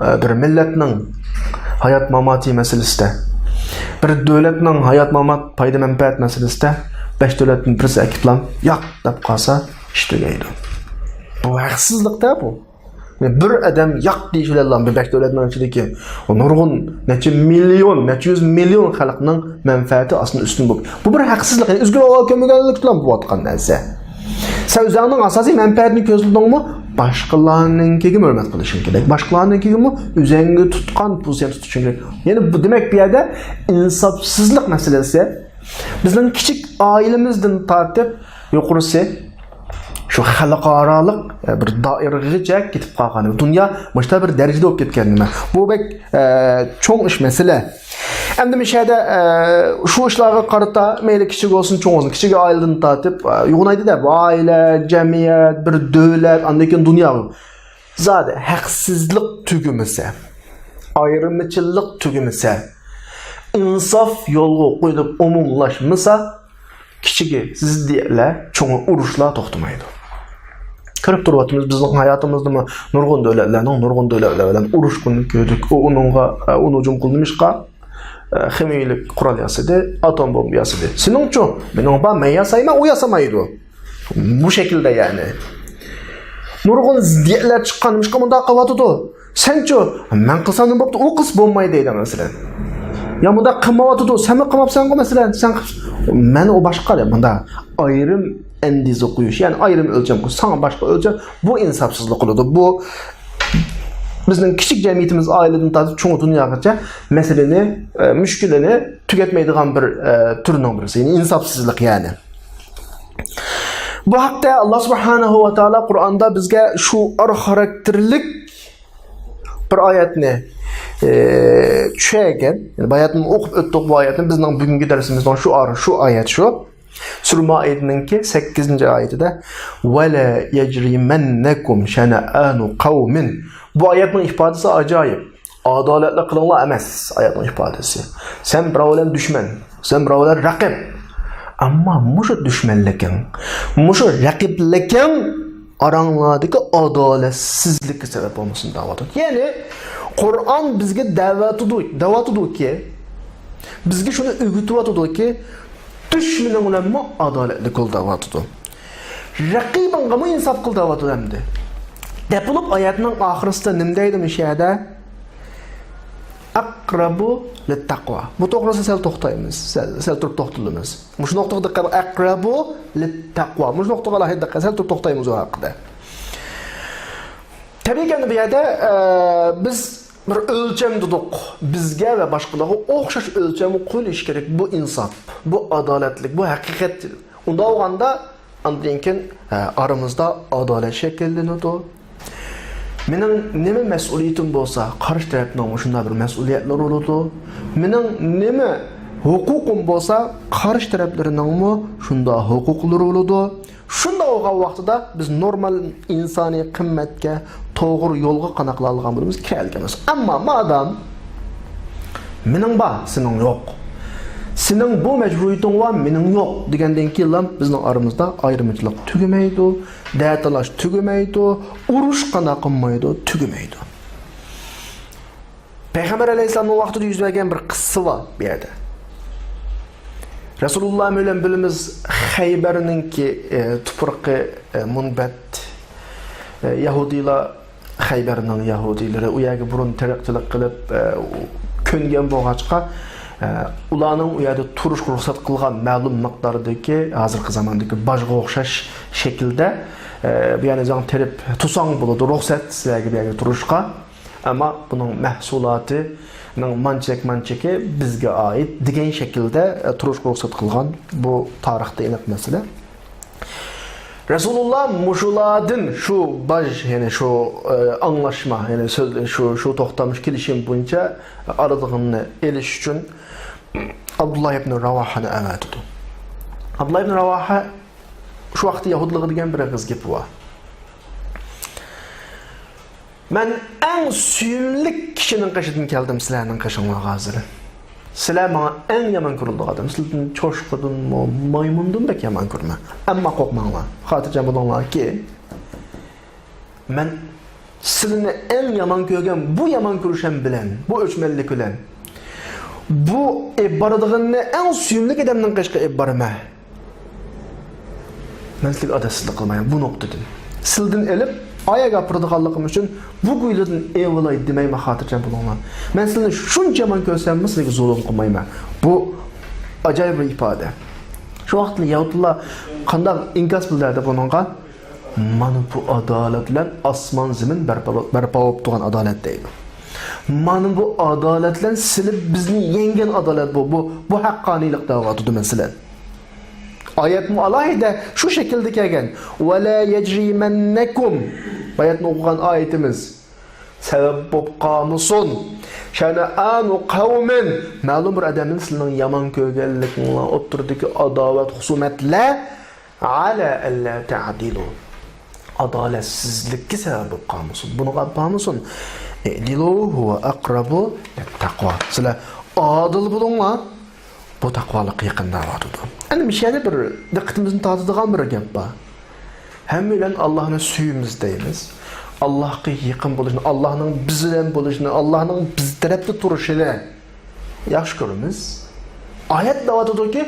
ئە، بىر مىللەتنىڭ ھايات-ماماتى مەسىلىسىدە، بىر دۆلەتنىڭ ھايات-مامات، پايدا-مەنپەئەت مەسىلىسىدە بەش دۆلەتتىن بىرسى ئەكىپلام ياق دەپ قالسا، ئىش تۈگەيدۇ. بۇ ھەقسىزلىق-دە بۇ. بىر ئادەم ياق دېيىش بىلەنلا بەش دۆلەتنىڭ ئىچىدىكى نۇرغۇن نەچچە مىليون، نەچچە يۈز مىليون خەلقنىڭ مەنپەئەتى ئاستىدا ئۈستۈن بولۇپ، بۇ بىر ھەقسىزلىق، يەنى ئۆزگىرىپ كۆرمىگەنلىك بىلەن بولۇۋاتقان نەرسە. سەن ئۆزۈڭنىڭ ئاساسىي مەنپەئەتىنى كۆزلىدىڭمۇ، باشقىلارنىڭكىگىمۇ ھۆرمەت قىلىشىڭ كېرەك. باشقىلارنىڭكىگىمۇ ئۆزۈڭگە تۇتقان پوزىتسىيەنى تۇتۇشۇڭ كېرەك. يەنى بۇ دېمەك، بۇ يەردە ئىنساپسىزلىق مەسىلىسى بىزنىڭ كىچىك ئائىلىمىزدىن تارتىپ يۇقىرىسى شۇ خەلقئارالىق، ئە، بىر دائىرىگىچە كېتىپ قالغان. دۇنيا مۇشۇنداق بىر دەرىجىدە بولۇپ كەتكەن نېمە. بۇ بەك، ئە، چوڭ ئىش مەسىلە. ئەمدى مۇشۇ يەردە، ئە، شۇ ئىشلارغا قارىتا مەيلى كىچىك بولسۇن، چوڭ بولسۇن، كىچىك ئائىلىدىن تارتىپ، ئە، يوغىنايدۇ-دە، بۇ ئائىلە، جەمئىيەت، بىر دۆلەت، ئاندىن كېيىن دۇنيا. زادى ھەقسىزلىق تۈگىمىسە، ئايرىمىچىلىق تۈگىمىسە، ئىنساپ يولغا قويۇلۇپ ئومۇملاشمىسا، كىچىكى زىددىيەتلەر، چوڭى ئۇرۇشلار توختىمايدۇ. كۆرۈپ تۇرۇۋاتىمىز، بىزنىڭ ھاياتىمىزدىمۇ نۇرغۇن دۆلەتلەرنىڭ نۇرغۇن دۆلەتلەر بىلەن ئۇرۇشقىنىنى كۆردۇق. ئۇ ئۇنىڭغا، ئۇنى ھۇجۇم قىلدى نېمىشقا؟ خىمىيىلىك قورال ياسىدى، ئاتوم بومبا ياسىدى. سېنىڭچۇ؟ مېنىڭ بار، مەن ياسايمەن، ئۇ ياسىمايدۇ. بۇ شەكىلدە يەنى. نۇرغۇن زىددىيەتلەر چىققان، نېمىشقا مۇنداق قىلىۋاتىدۇ؟ سەنچۇ؟ مەن قىلسام نېمە بوپتۇ؟ ئۇ قىلسا بولمايدۇ دەيدۇ مەسىلەن. يا مۇنداق قىلمايۋاتىدۇ، سەنمۇ قىلماپسەنغۇ مەسىلەن، سەن قىل-، مەن ئۇ باشقا دەپ مۇنداق ئايرىم ئەندىزە قويۇش، يەنى ئايرىم ئۆلچەم قويۇش، ساڭا باشقا ئۆلچەم، بۇ ئىنساپسىزلىق قىلىدۇ. بۇ بىزنىڭ كىچىك جەمئىيىتىمىز ئائىلىدىن تارتىپ چوڭ دۇنياغىچە مەسىلىنى، ئە، مۈشكۈلىنى تۈگەتمەيدىغان بىر، ئە، تۈرنىڭ بىرسى، يەنى ئىنساپسىزلىق يەنى. بۇ ھەقتە ئاللا سۇبھانەھۇ ۋە تائالا قۇرئاندا بىزگە شۇئار خاراكتېرلىك بىر ئايەتنى، ئى، چۈشەرگەن. يەنى بۇ ئايەتنى ئوقۇپ ئۆتتۇق، بۇ ئايەتنى. بىزنىڭ بۈگۈنكى دەرسىمىزنىڭ شوئارى شۇ ئايەت شۇ. سۈرە مائىدىنىڭكى سەككىزىنچى ئايىتىدە، «ولا يجرمنكم شنآن قوم». بۇ ئايەتنىڭ ئىپادىسى ئاجايىپ. ئادالەتلىك قىلىڭلار ئەمەس ئايەتنىڭ ئىپادىسى. سەن بىراۋ بىلەن دۈشمەن، سەن بىراۋ بىلەن رەقىب. ئەمما مۇشۇ دۈشمەنلىكىڭ، مۇشۇ رەقىبلىكىڭ ئاراڭلاردىكى ئادالەتسىزلىككە سەۋەب بولمىسۇن دەۋاتىدۇ. يەنى قۇرئان بىزگە دەۋاتىدۇ، دەۋاتىدۇكى، بىزگە شۇنى ئۆگىتىۋاتىدۇكى، دۈشمىنىڭ بىلەنمۇ ئادالەتلىك بول دەۋاتىدۇ. رەقىبىڭغىمۇ ئىنساپ قىل دەۋاتىدۇ ئەمدى. دەپ بولۇپ ئايەتنىڭ ئاخىرىسىدا نېمە دەيدۇ مۇشۇ يەردە؟ «أقرب للتقوى». بۇ توغرىسىدا سەل توختايمىز. سەل، سەل تۇرۇپ توختىلىمىز. مۇشۇ نۇقتىغا دىققەت قىل. «أقرب للتقوى». مۇشۇ نۇقتىغا ئالاھىدە دىققەت، سەل تۇرۇپ توختايمىز ئۇ ھەققىدە. تەبىئىيكى، بۇ يەردە، ئە، بىز بىر ئۆلچەم دېدۇق. بىزگە ۋە باشقىلارغا ئوخشاش ئۆلچەم قويۇلۇشى كېرەك. بۇ ئىنساپ، بۇ ئادالەتلىك، بۇ ھەقىقەت. ئۇنداق بولغاندا، ئاندىن كېيىن، ھە، ئارىمىزدا ئادالەت شەكىللىنىدۇ. مېنىڭ نېمە مەسئۇلىيىتىم بولسا، قارشى تەرەپنىڭمۇ شۇنداق بىر مەسئۇلىيەتلىرى بولىدۇ. مېنىڭ نېمە ھوقۇقۇم بولسا، قارشى تەرەپلىرىنىڭمۇ شۇنداق ھوقۇقلىرى بولىدۇ. شۇنداق بولغان ۋاقتىدا بىز نورمال ئىنسانىي قىممەتكە، توغرا يولغا قانداق قىلالىغان بولىمىز، كىرەلىگەنمىز. ئەمما مادام مېنىڭ بار، سېنىڭ يوق، سېنىڭ بۇ مەجبۇرىيىتىڭ بار، مېنىڭ يوق دېگەندىن كېيىنلا بىزنىڭ ئارىمىزدا ئايرىمىچىلىق تۈگىمەيدۇ، دەتالاش تۈگىمەيدۇ، ئۇرۇش قانداق قىلمايدۇ، تۈگىمەيدۇ. پەيغەمبەر ئەلەيھىسسالامنىڭ ۋاقتىدا يۈز بەرگەن بىر قىسسە بار بۇ يەردە. رەسۇلۇللا بىلەن بىلىمىز، خەيبەرنىڭكى، ئە، تۇپرىقى، ئە، مۇنبەت، ئە، يەھۇدىيلار، خەيبەرنىڭ يەھۇدىيلىرى ئۇ يەرگە بۇرۇن تېرىقچىلىق قىلىپ، ئە، كۆنگەن بولغاچقا، ئە، ئۇلارنىڭ ئۇ يەردە تۇرۇشقا رۇخسەت قىلغان مەلۇم مىقداردىكى، ھازىرقى زاماندىكى باجغا ئوخشاش شەكىلدە، ئە، بۇ يەرنى زاڭ تېرىپ تۇرساڭ بولىدۇ، رۇخسەت سىلەرگە بۇ يەرگە تۇرۇشقا. ئەمما بۇنىڭ مەھسۇلاتىنىڭ مانچىلىك مانچىكى بىزگە ئائىت دېگەن شەكىلدە، ئە، تۇرۇشقا رۇخسەت قىلغان. بۇ تارىختا ئېنىق مەسىلە. رەسۇلۇللا مۇشۇلاردىن شۇ باج، يەنى شۇ، ئە، ئاڭلاشما، يەنى سۆز، شۇ، شۇ توختام، شۇ كېلىشىم بويىچە ئالىدىغىنىنى ئېلىش ئۈچۈن ئابدۇللا ئىبن راۋاھانى ئەۋەتىدۇ. ئابدۇللا ئىبن راۋاھا شۇ ۋاقىتتا يەھۇدىيلارغا دېگەن بىر ئېغىز گېپى بار. مەن ئەڭ سۆيۈملۈك كىشىنىڭ قېشىدىن كەلدىم سىلەرنىڭ قېشىڭلارغا ھازىر. سىلەر ماڭا ئەڭ يامان كۆرۈلىدىغان ئادەم. سىلەردىن چوشقىدىنمۇ، مايمۇندىن بەك يامان كۆرىمەن. ئەمما قورقماڭلار. خاتىرجەم بولۇڭلاركى، مەن سىلىنى ئەڭ يامان كۆرگەن بۇ يامان كۆرۈشۈم بىلەن، بۇ ئۆچمەنلىك بىلەن، بۇ ئېلىپ بارىدىغىنىنى ئەڭ سۆيۈملۈك ئادەمنىڭ قېشىغا ئېلىپ بارىمەن. مەن سىلىگە ئادالەتسىزلىك قىلمايمەن بۇ نۇقتىدىن. سىلىدىن ئېلىپ، ئايەگە ئاپىرىدىغانلىقىم ئۈچۈن بۇ گۇيلىدىن ئېۋىلاي دېمەيمەن، خاتىرجەم بولۇڭلار. مەن سىلەرنى شۇنچە يامان كۆرسەممۇ سىلەرگە زۇلۇم قىلمايمەن. بۇ ئاجايىپ بىر ئىپادە. شۇ ۋاقىتتا يەھۇدىيلار قانداق ئىنكاس بىلدۈردى بۇنىڭغا؟ مانا بۇ ئادالەت بىلەن ئاسمان زېمىن بەرپا، بەرپا بولۇپ تۇرغان ئادالەت دەيدۇ. مانا بۇ ئادالەت بىلەن سىلى بىزنى يەڭگەن ئادالەت بۇ. بۇ، بۇ ھەققانىيلىق دەۋاتىدۇ، مەسىلەن. ئايەتمۇ ئالاھىدە شۇ شەكىلدە كەلگەن. «ولا يجرمنكم». باياتنى ئوقۇغان ئايىتىمىز. سەۋەب بولۇپ قالمىسۇن. «شنآن قوم». مەلۇم بىر ئادەمنىڭ سىلىنىڭ يامان كۆرگەنلىكىڭلار ئوتتۇرىدىكى ئاداۋەت، خۇسۇمەتلەر «على ألا تعدلوا». ئادالەتسىزلىككە سەۋەب بولۇپ قالمىسۇن. بۇنىڭغا ئاپارمىسۇن. «اعدلوا هو أقرب للتقوى». سىلەر ئادىل بولۇڭلار. بۇ تەقۋالىققا يېقىن دەۋاتىدۇ. ئەنە مۇشۇ يەردە بىر دىققىتىمىزنى تارتىدىغان بىر گەپ بار. ھەممە بىلەن ئاللاھنى سۆيىمىز دەيمىز. ئاللاھقا يېقىن بولۇشنى، ئاللاھنىڭ بىز بىلەن بولۇشىنى، ئاللاھنىڭ بىز تەرەپتە تۇرۇشىنى ياخشى كۆرىمىز. ئايەت دەۋاتىدۇكى،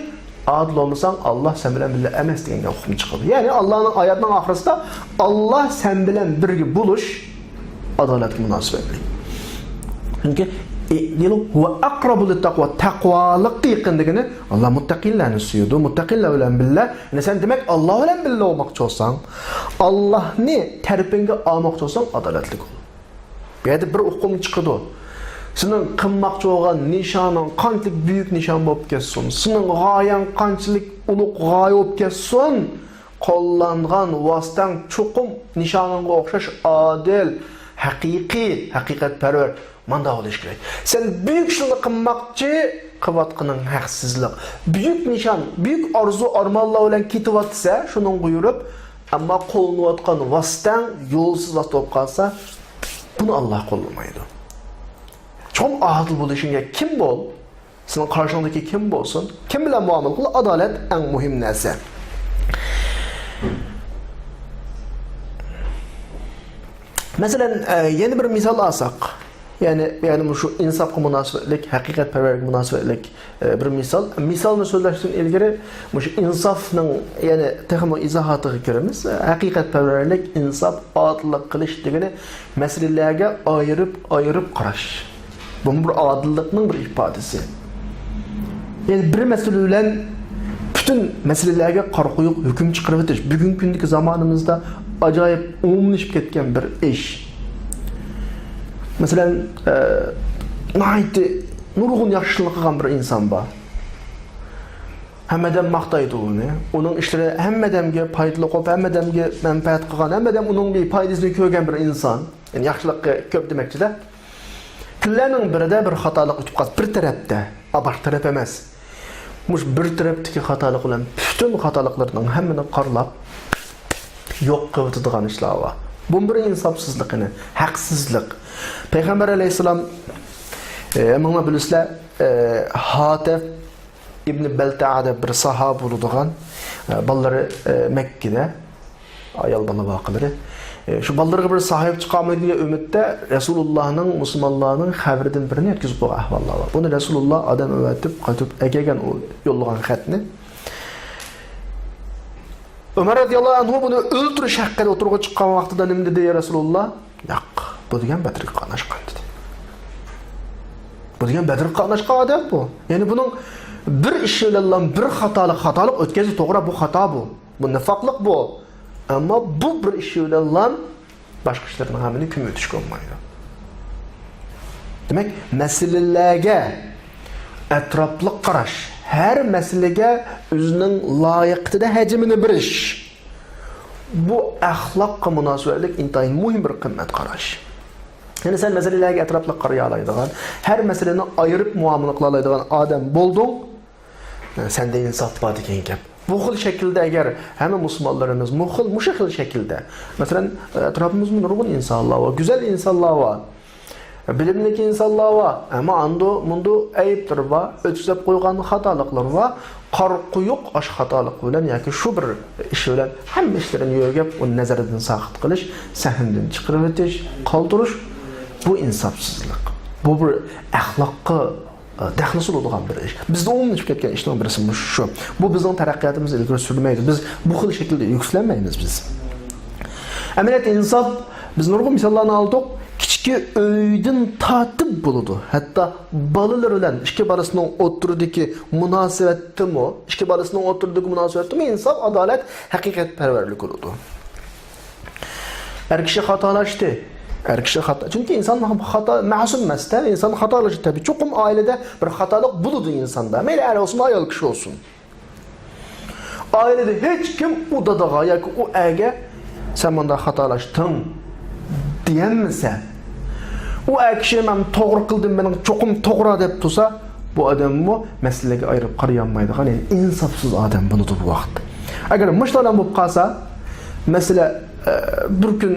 ئادىل بولمىساڭ، ئاللاھ سەن بىلەن بىللە ئەمەس دېگەن گەپ ئۇقۇم چىقىدۇ. يەنى ئاللاھنىڭ ئايەتنىڭ ئاخىرىسىدا، ئاللاھ سەن بىلەن بىرگە بولۇش ئادالەتكە مۇناسىۋەتلىك. چۈنكى، «ئىدىلۇ ھۇۋە ئەقرەبۇ لىتتەقۋا»، تەقۋالىققا يېقىن دېگىنى، ئاللاھ مۇتتەقىيلەرنى سۆيىدۇ، مۇتتەقىيلەر بىلەن بىللە. يەنى سەن، دېمەك، ئاللاھ بىلەن بىللە بولماقچى بولساڭ، ئاللاھنى تەرىپىڭگە ئالماقچى بولساڭ، ئادالەتلىك بول. بۇ يەردە بىر ئۇقۇم چىقىدۇ. سېنىڭ قىلماقچى بولغان نىشانىڭ قانچىلىك بۈيۈك نىشان بولۇپ كەتسۇن، سېنىڭ غايەڭ قانچىلىك ئۇلۇغ غايە بولۇپ كەتسۇن، قوللانغان ۋاسىتەڭ چوقۇم نىشانىڭغا ئوخشاش ئادىل، ھەقىقىي، ھەقىقەتپەرۋەر، ماندا بولۇشى كېرەك. سەن بۈيۈك ئىشلارنى قىلماقچى، قىلىۋاتقىنىڭ ھەقسىزلىق. بۈيۈك نىشان، بۈيۈك ئارزۇ، ئارمانلار بىلەن كېتىۋاتىسەن، شۇنىڭغا يۈرۈپ، ئەمما قوللىنىۋاتقان ۋاسىتەڭ يولسىز ۋاسىتە بولۇپ قالسا، بۇنى ئاللاھ قوللىمايدۇ. چوقۇم ئادىل بولۇشۇڭ كېرەك. كىم بول، سېنىڭ قارشىڭدىكى كىم بولسۇن، كىم بىلەن مۇئامىلە قىل، ئادالەت ئەڭ مۇھىم نەرسە. مەسىلەن، ئە، يەنە بىر مىسال ئالساق، يەنى، يەنى مۇشۇ ئىنساپقا مۇناسىۋەتلىك، ھەقىقەتپەرۋەرلىككە مۇناسىۋەتلىك، ئە، بىر مىسال. مىسالنى سۆزلەشتىن ئىلگىرى مۇشۇ ئىنسافنىڭ يەنى تېخىمۇ ئىزاھاتىغا كىرىمىز. ھەقىقەتپەرۋەرلىك، ئىنساپ، ئادىللىق قىلىش دېگىنى مەسىلىلەرگە ئايرىپ-ئايرىپ قاراش. بۇمۇ بىر ئادىللىقنىڭ بىر ئىپادىسى. يەنى بىر مەسىلە بىلەن پۈتۈن مەسىلىلەرگە قارا قويۇق ھۆكۈم چىقىرىۋېتىش بۈگۈنكى كۈندىكى زامانىمىزدا ئاجايىپ ئومۇملىشىپ كەتكەن بىر ئىش. مەسىلەن، ئە، ناھايىتى نۇرغۇن ياخشى ئىشلارنى قىلغان بىر ئىنسان بار. ھەممە ئادەم ماختايدۇ ئۇنى. ئۇنىڭ ئىشلىرى ھەممە ئادەمگە پايدىلىق بولۇپ، ھەممە ئادەمگە مەنپەئەت قىلغان، ھەممە ئادەم ئۇنىڭ بىر پايدىسىنى كۆرگەن بىر ئىنسان. يەنى ياخشىلىققا كۆپ دېمەكچىدە. كۈنلەرنىڭ بىرىدە بىر خاتالىق ئۆتۈپ قالسا، بىر تەرەپتە، ئا، باشقا تەرەپ ئەمەس. مۇشۇ بىر تەرەپتىكى خاتالىق بىلەن پۈتۈن خاتالىقلىرىنىڭ ھەممىنى قارلاپ، يوق قىلىۋېتىدىغان ئىشلار بار. بۇمۇ بىر ئىنساپسىزلىق، يەنى ھەقسىزلىق. پەيغەمبەر ئەلەيھىسسالام، ئە، ھەممىڭلار بىلىسىلەر، ئە، ھاتىف ئىبنى بەلتەئە دەپ بىر ساھابە بولىدىغان، ئە، بالىلىرى، ئە، مەككىدە، ئايال بالا ۋەقەلىرى. ئە، شۇ بالىلىرىغا بىر ساھىبە چىقالمىدى دېگەن ئۈمىدتە رەسۇلۇللانىڭ، مۇسۇلمانلارنىڭ خەۋىرىدىن بىرىنى يەتكۈزۈپ قويغان ئەھۋاللار بار. بۇنى رەسۇلۇللا ئادەم ئەۋەتىپ، قايتىپ ئەكەلگەن ئۇ يوللىغان خەتنى. ئۆمەر رەزىياللاھۇ ئەنھۇ بۇنى ئۆلتۈرۈش ھەققىدە ئوتتۇرىغا چىققان ۋاقتىدا نېمە دېدى، يا رەسۇلۇللا؟ ياق، بۇ دېگەن بەدرگە قاتناشقان دېدى. بۇ دېگەن بەدرگە قاتناشقان ئادەم بۇ. يەنى بۇنىڭ بىر ئىشى بىلەنلا بىر خاتالىق، خاتالىق ئۆتكەزدى، توغرا، بۇ خاتا بۇ. بۇ نىفاقلىق بۇ. ئەمما بۇ بىر ئىشى بىلەنلا باشقا ئىشلارنىڭ ھەممىنى كۆمۈۋېتىشكە بولمايدۇ. دېمەك، مەسىلىلەرگە ئەتراپلىق قاراش، ھەر مەسىلىگە ئۆزىنىڭ لايىقىتىدە ھەجمىنى بېرىش، بۇ ئەخلاققا مۇناسىۋەتلىك ئىنتايىن مۇھىم بىر قىممەت قاراش. يەنى سەن مەسىلىلەرگە ئەتراپلىق قارىيالايدىغان، ھەر مەسىلىنى ئايرىپ مۇئامىلە قىلالايدىغان ئادەم بولدۇڭ، سەندە ئىنساپ بار دېگەن گەپ. بۇ خىل شەكىلدە ئەگەر ھەممە مۇسۇلمانلىرىمىز مۇ خىل، مۇشۇ خىل شەكىلدە، مەسىلەن، ئەتراپىمىزدا نۇرغۇن ئىنسانلار بار، گۈزەل ئىنسانلار بار، بىلىملىك ئىنسانلار بار، ئەمما ئاندۇ مۇندۇ ئەيىبلىرى بار، ئۆتكۈزۈپ قويغان خاتالىقلىرى بار. قارا قويۇق ئاشۇ خاتالىق بىلەن ياكى شۇ بىر ئىش بىلەن ھەممە ئىشلىرىنى يۆگەپ، ئۇنى نەزىرىدىن ساقىت قىلىش، سەھنىدىن چىقىرىۋېتىش، قالدۇرۇش، بۇ ئىنساپسىزلىق. بۇ بىر ئەخلاققا دەخلى سولىدىغان بىر ئىش. بىزدە ئومۇملىشىپ كەتكەن ئىشنىڭ بىرسى مۇشۇ شۇ. بۇ بىزنىڭ تەرەققىياتىمىزنى ئىلگىرى سۈرمەيدۇ. بىز بۇ خىل شەكىلدە يۈكسىلەلمەيمىز بىز. ئەمەلىيەتتە ئىنساپ، بىز نۇرغۇن مىساللارنى ئالدۇق. كىچىكى ئۆيدىن تارتىپ بولىدۇ. ھەتتا بالىلىرى بىلەن ئىككى بالىسىنىڭ ئوتتۇرىدىكى مۇناسىۋەتتىمۇ، ئىككى بالىسىنىڭ ئوتتۇرىدىكى مۇناسىۋەتتىمۇ ئىنساپ، ئادالەت، ھەقىقەتپەرۋەرلىك بولىدۇ. ئەر كىشى خاتالاشتى. ئەر كىشى خاتا. چۈنكى ئىنسان خاتا، مەسۇم ئەمەستە، ئىنسان خاتالىشى تەبىئىي. چوقۇم ئائىلىدە بىر خاتالىق بولىدۇ ئىنساندا. مەيلى ئەر بولسۇن، ئايال كىشى بولسۇن. ئائىلىدە ھېچ كىم ئۇ دادىغا ياكى ئۇ ئەرگە «سەن مۇنداق خاتالاشتىڭ» دېيەلمىسە، ئۇ ئەر كىشى «مەن توغرا قىلدىم، مېنىڭ چوقۇم توغرا» دەپ تۇرسا، بۇ ئادەممۇ مەسىلىگە ئايرىپ قارىيالمايدىغان، يەنى ئىنساپسىز ئادەم بولىدۇ بۇ ۋاقىتتا. ئەگەر مۇشۇلار بولۇپ قالسا، مەسىلە، ئە، بىر كۈن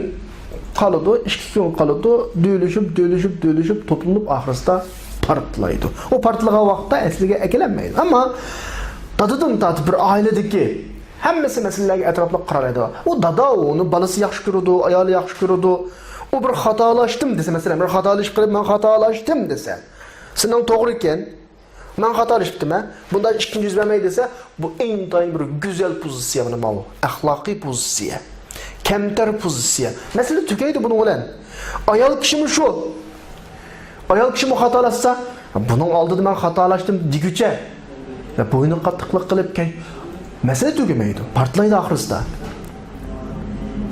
قالىدۇ، ئىككى كۈن قالىدۇ، دۆلىشىپ، دۆلىشىپ، دۆلىشىپ، توپلىنىپ، ئاخىرسىدا پارتلايدۇ. ئۇ پارتلىغان ۋاقىتتا ئەسلىگە ئەكېلەلمەيدۇ. ئەمما دادىدىن تارتىپ بىر ئائىلىدىكى ھەممىسى مەسىلىلەرگە ئەتراپلىق قارالايدۇ. ئۇ دادا، ئۇنى بالىسى ياخشى كۆرىدۇ، ئايالى ياخشى كۆرىدۇ. ئۇ بىر خاتالاشتىم دېسە، مەسىلەن، بىر خاتالىشىپ قېلىپ، «مەن خاتالاشتىم» دېسە، «سېنىڭ توغرا ئىكەن، مەن خاتالىشىپتىمەن، بۇنداق ئىش ئىككىنچى يۈز بەرمەي» دېسە، بۇ ئىنتايىن بىر گۈزەل پوزىتسىيە، مانا ماۋۇ ئەخلاقىي پوزىتسىيە، كەمتەر پوزىتسىيە. مەسىلە تۈگەيدۇ بۇنىڭ بىلەن. ئايال كىشىمۇ شۇ. ئايال كىشىمۇ خاتالاشسا، «بۇنىڭ ئالدىدا مەن خاتالاشتىم» دېگۈچە، يا بوينى قاتتىقلىق قىلىپ كەي-، مەسىلە تۈگىمەيدۇ، پارتلايدۇ ئاخىرسىدا.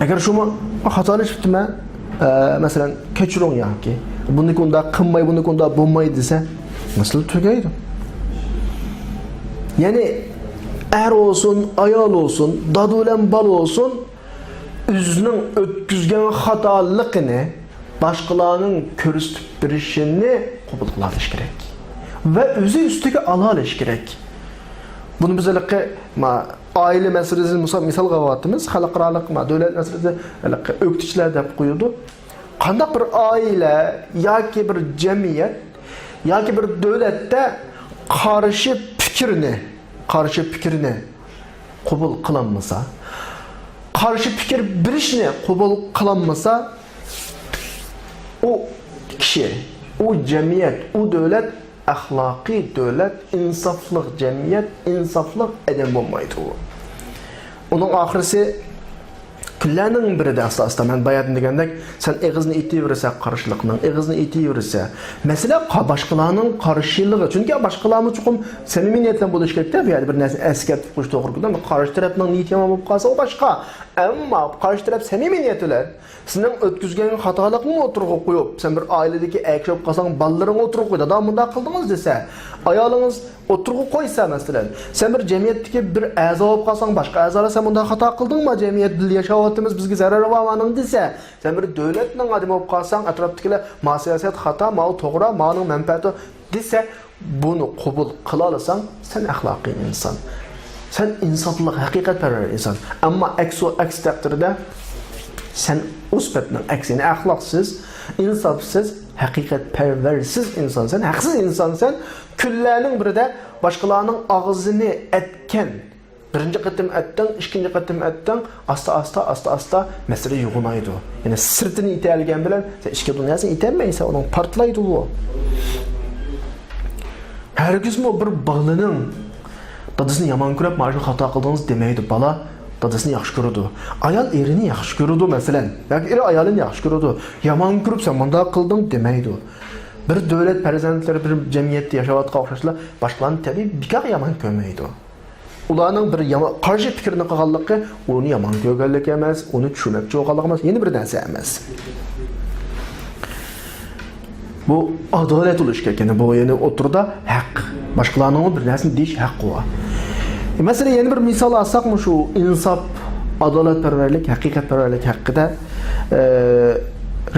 ئەگەر شۇمۇ «خاتالىشىپتىمەن، ئە، مەسىلەن، كەچۈرۈڭ» ياكى «بۇنىڭكى ئۇنداق قىلماي، بۇنىڭكى ئۇنداق بولمايدۇ» دېسە، مەسىلە تۈگەيدۇ. يەنى ئەر بولسۇن، ئايال بولسۇن، دادا بىلەن بالا بولسۇن، ئۆزىنىڭ ئۆتكۈزگەن خاتالىقىنى باشقىلارنىڭ كۆرسىتىپ بېرىشىنى قوبۇل قىلالىشى كېرەك ۋە ئۆزى ئۈستىگە ئالالىشى كېرەك. بۇنى بىز ھېلىقى، ما، ئائىلە مەسىلىسىنى مىسال، مىسالغا ئېلىۋاتىمىز. خەلقئارالىق، ما، دۆلەت مەسىلىسى ھېلىقى ئۆكتىچىلەر دەپ قويىدۇ. قانداق بىر ئائىلە ياكى بىر جەمئىيەت ياكى بىر دۆلەتتە قارشى پىكىرنى، قارشى پىكىرنى قوبۇل قىلالمىسا، قارشى پىكىر بېرىشنى قوبۇل قىلالمىسا، ئۇ كىشى، ئۇ جەمئىيەت، ئۇ دۆلەت ئەخلاقىي دۆلەت، ئىنسافلىق جەمئىيەت، ئىنسافلىق ئادەم بولمايدۇ. ئۇنىڭ ئاخىرىسى كۈنلەرنىڭ بىرىدە ئاستا-ئاستا، مەن باياتىن دېگەندەك، سەن ئېغىزنى ئېتىۋېرىسەن قارشىلىقنىڭ، ئېغىزنى ئېتىۋېرىسەن. مەسىلە قا-، باشقىلارنىڭ قارشىلىقى. چۈنكى باشقىلارمۇ چوقۇم سەمىمىي نىيەت بىلەن بولۇشى كېرەكتە، بۇ يەردە بىر نەرسىنى ئەسكەرتىپ قويۇش توغرا كېلىدۇ. قارشى تەرەپنىڭ نىيىتى يامان بولۇپ قالسا، ئۇ باشقا. ئەمما قارشى تەرەپ سەمىمىي نىيەت بىلەن سېنىڭ ئۆتكۈزگەن خاتالىقىڭنى ئوتتۇرىغا قويۇپ، سەن بىر ئائىلىدىكى ئەر كىشى بولۇپ قالساڭ، بالىلىرىڭ ئوتتۇرىغا قويۇپ، «دادا، مۇنداق قىلدىڭىز» دېسە، ئايالىڭىز ئوتتۇرىغا قويسا، مەسىلەن، سەن بىر جەمئىيەتتىكى بىر ئەزا بولۇپ قالساڭ، باشقا ئەزالار، «سەن مۇنداق خاتا قىلدىڭما؟ جەمئىيەت بىللە ياشاۋاتىمىز، بىزگە زەرەر بارمۇ ئانىڭ؟» دېسە، سەن بىر دۆلەتنىڭ ئادىمى بولۇپ قالساڭ، ئەتراپتىكىلەر، «ما سىياسەت خاتا، ماۋۇ توغرا، مانىڭ مەنپەئەتى» دېسە، بۇنى قوبۇل قىلالىساڭ، سەن ئەخلاقىي ئىنسان. سەن ئىنسافلىق، ھەقىقەتپەرۋەر ئىنسان. ئەمما ئەكسى، ئەكس تەقدىردە سەن ئۇ سۈپەتنىڭ ئەكسى، يەنى ئەخلاقسىز، ئىنسافسىز، ھەقىقەتپەرۋەرسىز ئىنسانسەن، ھەقسىز ئىنسانسەن. كۈنلەرنىڭ بىرىدە باشقىلارنىڭ ئاغزىنى ئەتكەن، بىرىنچى قېتىم ئەتتىڭ، ئىككىنچى قېتىم ئەتتىڭ، ئاستا، ئاستا، ئاستا، ئاستا مەسىلە يوغىنايدۇ. يەنى سىرتىنى ئېتەلىگەن بىلەن سەن ئىچكى دۇنياسىنى ئېتەلمەيسەن، ئۇنىڭ پارتلايدۇ بۇ. ھەرگىزمۇ بىر بالىنىڭ دادىسىنى يامان كۆرۈپ، «مانا شۇ خاتا قىلدىڭىز» دېمەيدۇ. بالا دادىسىنى ياخشى كۆرىدۇ. ئايال ئېرىنى ياخشى كۆرىدۇ، مەسىلەن. ياكى ئېرى ئايالىنى ياخشى كۆرىدۇ. «يامان كۆرۈپ سەن مۇنداق قىلدىڭ» دېمەيدۇ. بىر دۆلەت پەرزەنتلىرى بىر جەمئىيەتتە ياشاۋاتقان ئوخشاشلا، باشقىلارنى تەبىئىي بىكارغا يامان كۆرمەيدۇ. ئۇلارنىڭ بىر يامان، قارشى پىكىرنى قىلغانلىقى ئۇنى يامان كۆرگەنلىك ئەمەس، ئۇنى چۈشىنەكچى بولغانلىقى ئەمەس، يەنە بىر نەرسە ئەمەس. بۇ ئادالەت بولۇشى كېرەك. يەنى بۇ، يەنى ئوتتۇرىدا ھەق. باشقىلارنىڭمۇ بىر نەرسىنى دېيىش ھەققى بار. مەسىلەن، يەنە بىر مىسال ئالساقمۇ شۇ ئىنساپ، ئادالەتپەرۋەرلىك، ھەقىقەتپەرۋەرلىك ھەققىدە، ئە،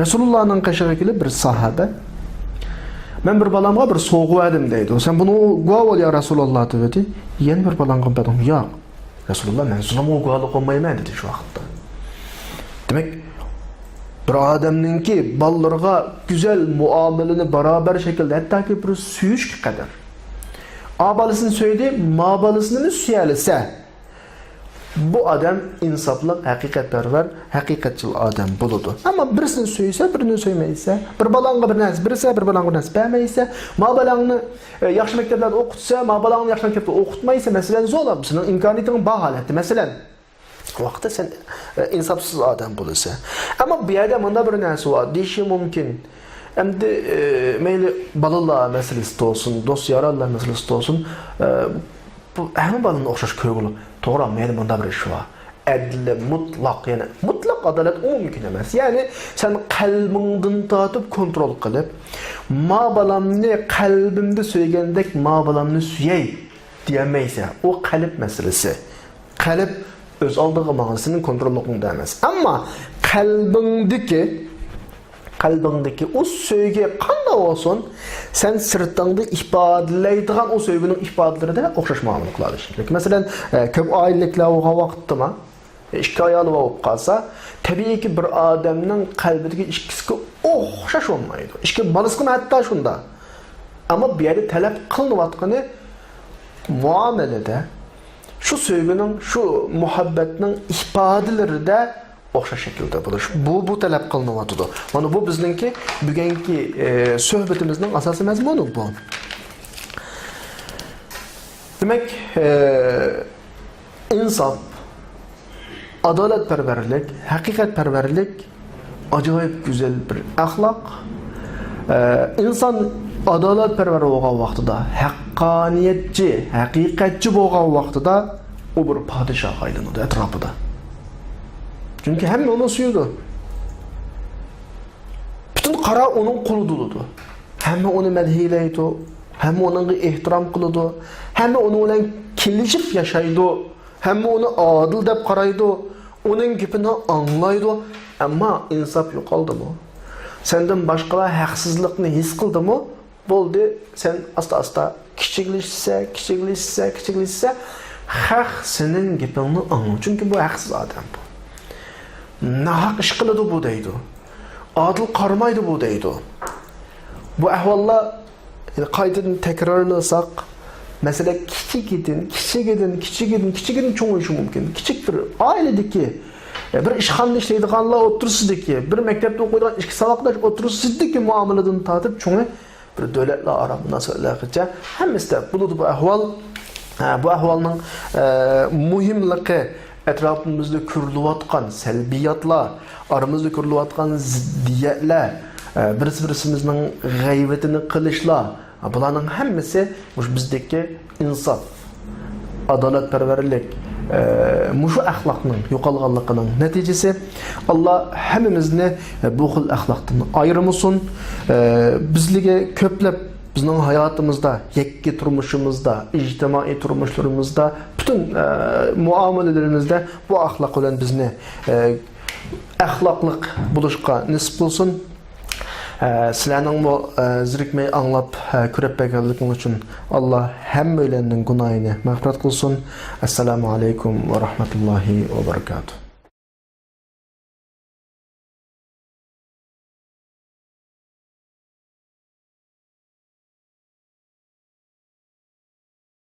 رەسۇلۇللانىڭ قېشىغا كېلىپ بىر ساھابە، «مەن بىر بالامغا بىر سوۋغا بەردىم» دەيدۇ. «سەن بۇنىڭغا گۇۋاھ بول، يا رەسۇلاللا» دەۋېتى. «يەنە بىر بالاڭغا بەردىڭ؟» «ياق، رەسۇلاللا، مەن زۇلۇمغا گۇۋاھلىق قىلمايمەن» دېدى شۇ ۋاقىتتا. دېمەك، بىر ئادەمنىڭكى بالىلىرىغا گۈزەل مۇئامىلىنى بارابەر شەكىلدە، ھەتتاكى بىر سۆيۈشكە قەدەر. ئا بالىسىنى سۆيدى، ما بالىسىنىمۇ سۆيەلىسە، بۇ ئادەم ئىنسافلىق، ھەقىقەتپەرۋەر، ھەقىقەتچىل ئادەم بولىدۇ. ئەمما بىرسىنى سۆيسە، بىرىنى سۆيمەيسە، بىر بالاڭغا بىر نەرسە بېرىسە، بىر بالاڭغا بىر نەرسە بەرمەيسە، ما بالاڭنى، ئە، ياخشى مەكتەپلەردە ئوقۇتسا، ما بالاڭنى ياخشى مەكتەپتە ئوقۇتمايسا، مەسىلەن، زور، سېنىڭ ئىمكانىيىتىڭ بار ھالەتتە، مەسىلەن. ۋاقىتتا سەن، ئە، ئىنساپسىز ئادەم بولىسەن. ئەمما بۇ يەردە مۇنداق بىر نەرسە بار، دېيىشى مۇمكىن. ئەمدى، ئە، مەيلى بالىلار مەسىلىسىدە بولسۇن، دوست-يارانلار مەسىلىسىدە بولسۇن، ئە، بۇ ھەممە بالىنى ئوخشاش كۆرگىلى. توغرا، مەيلى مۇنداق بىر ئىش بار. ئەدلى مۇتلەق، يەنى مۇتلەق ئادالەت ئۇ مۇمكىن ئەمەس. يەنى سەن قەلبىڭدىن تارتىپ كونترول قىلىپ، ما بالامنى قەلبىمدە سۆيگەندەك ما بالامنى سۆيەي دېيەلمەيسەن. ئۇ قەلب مەسىلىسى. قەلب ئۆز ئالدىغا ماڭىدۇ، سېنىڭ كونتروللۇقۇڭدا ئەمەس. ئەمما قەلبىڭدىكى، قەلبىڭدىكى ئۇ سۆيگۈ قانداق بولسۇن، سەن سىرتىڭدا ئىپادىلەيدىغان ئۇ سۆيگۈنىڭ ئىپادىلىرىدە ئوخشاش مۇئامىلە قىلىدۇ. مەسىلەن، ئە، كۆپ ئائىلىلىكلەر بولغان ۋاقىتتىما، ئىككى ئايالى بولۇپ قالسا، تەبىئىيكى، بىر ئادەمنىڭ قەلبىدىكى ئىككىسىگە ئوخشاش بولمايدۇ. ئىككى بالىسىغىمۇ ھەتتا شۇنداق. ئەمما بۇ يەردە تەلەپ قىلىنىۋاتقىنى مۇئامىلىدە، شۇ سۆيگۈنىڭ، شۇ مۇھەببەتنىڭ ئىپادىلىرىدە ئوخشاش شەكىلدە بولۇش. بۇ، بۇ تەلەپ قىلىنىۋاتىدۇ. مانا بۇ بىزنىڭكى بۈگۈنكى، ئە، سۆھبىتىمىزنىڭ ئاساسىي مەزمۇنى بۇ. دېمەك، ئە، ئىنساپ، ئادالەتپەرۋەرلىك، ھەقىقەتپەرۋەرلىك ئاجايىپ گۈزەل بىر ئەخلاق. ئە، ئىنسان ئادالەتپەرۋەر بولغان ۋاقتىدا، ھەققانىيەتچى، ھەقىقەتچى بولغان ۋاقتىدا ئۇ بىر پادىشاھقا ئايلىنىدۇ ئەتراپىدا. چۈنكى ھەممە ئۇنى سۆيىدۇ. پۈتۈن قارا ئۇنىڭ قولىدا بولىدۇ. ھەممە ئۇنى مەدھىيلەيدۇ، ھەممە ئۇنىڭغا ئېھتىرام قىلىدۇ، ھەممە ئۇنىڭ بىلەن كېلىشىپ ياشايدۇ، ھەممە ئۇنى ئادىل دەپ قارايدۇ، ئۇنىڭ گېپىنى ئاڭلايدۇ. ئەمما ئىنساپ يوقالدىمۇ؟ سەندىن باشقىلار ھەقسىزلىقنى ھېس قىلدىمۇ؟ بولدى، سەن ئاستا-ئاستا كىچىكلىشىسەن، كىچىكلىشىسەن، كىچىكلىشىسەن. خەق سېنىڭ گېپىڭنى ئاڭلىمايدۇ، چۈنكى بۇ ھەقسىز ئادەم بۇ. ناھەق ئىش قىلىدۇ بۇ دەيدۇ. ئادىل قارىمايدۇ بۇ دەيدۇ. بۇ ئەھۋاللار، يەنى قايتىدىن تەكرارلىساق، مەسىلە كىچىكىدىن، كىچىكىدىن، كىچىكىدىن، كىچىكىدىن چوڭىيىشى مۇمكىن. كىچىك بىر ئائىلىدىكى، بىر ئىشخانىدا ئىشلەيدىغانلار ئوتتۇرىسىدىكى، بىر مەكتەپتە ئوقۇيدىغان ئىككى ساۋاقداش ئوتتۇرىسىدىكى مۇئامىلىدىن تارتىپ چوڭى بىر دۆلەتلەر ئارا مۇناسىۋەتلەرگىچە ھەممىسىدە بولىدۇ بۇ ئەھۋال. ھە، بۇ ئەھۋالنىڭ، ئە، مۇھىملىقى، ئەتراپىمىزدا كۆرۈلۈۋاتقان سەلبىياتلار، ئارىمىزدا كۆرۈلۈۋاتقان زىددىيەتلەر، ئە، بىرسى-بىرسىمىزنىڭ غەيۋىتىنى قىلىشلار، بۇلارنىڭ ھەممىسى مۇشۇ بىزدىكى ئىنساپ، ئادالەتپەرۋەرلىك، ئە، مۇشۇ ئەخلاقنىڭ يوقالغانلىقىنىڭ نەتىجىسى. ئاللا ھەممىمىزنى بۇ خىل ئەخلاقتىن ئايرىمىسۇن. ئە، بىزلىگە كۆپلەپ بىزنىڭ ھاياتىمىزدا، يەككە تۇرمۇشىمىزدا، ئىجتىمائىي تۇرمۇشلىرىمىزدا، پۈتۈن، ئە، مۇئامىلىلىرىمىزدە بۇ ئەخلاق بىلەن بىزنى، ئە، ئەخلاقلىق بولۇشقا نېسىپ قىلسۇن. ئە، سىلەرنىڭمۇ، ئە، زېرىكمەي ئاڭلاپ، ئە، كۆرۈپ بەرگەنلىكىڭ ئۈچۈن ئاللا ھەممەيلەننىڭ گۇناھىنى مەغپىرەت قىلسۇن. ئەسسالامۇ ئەلەيكۇم ۋە رەھمەتۇللاھى ۋە بەرىكاتۇھ.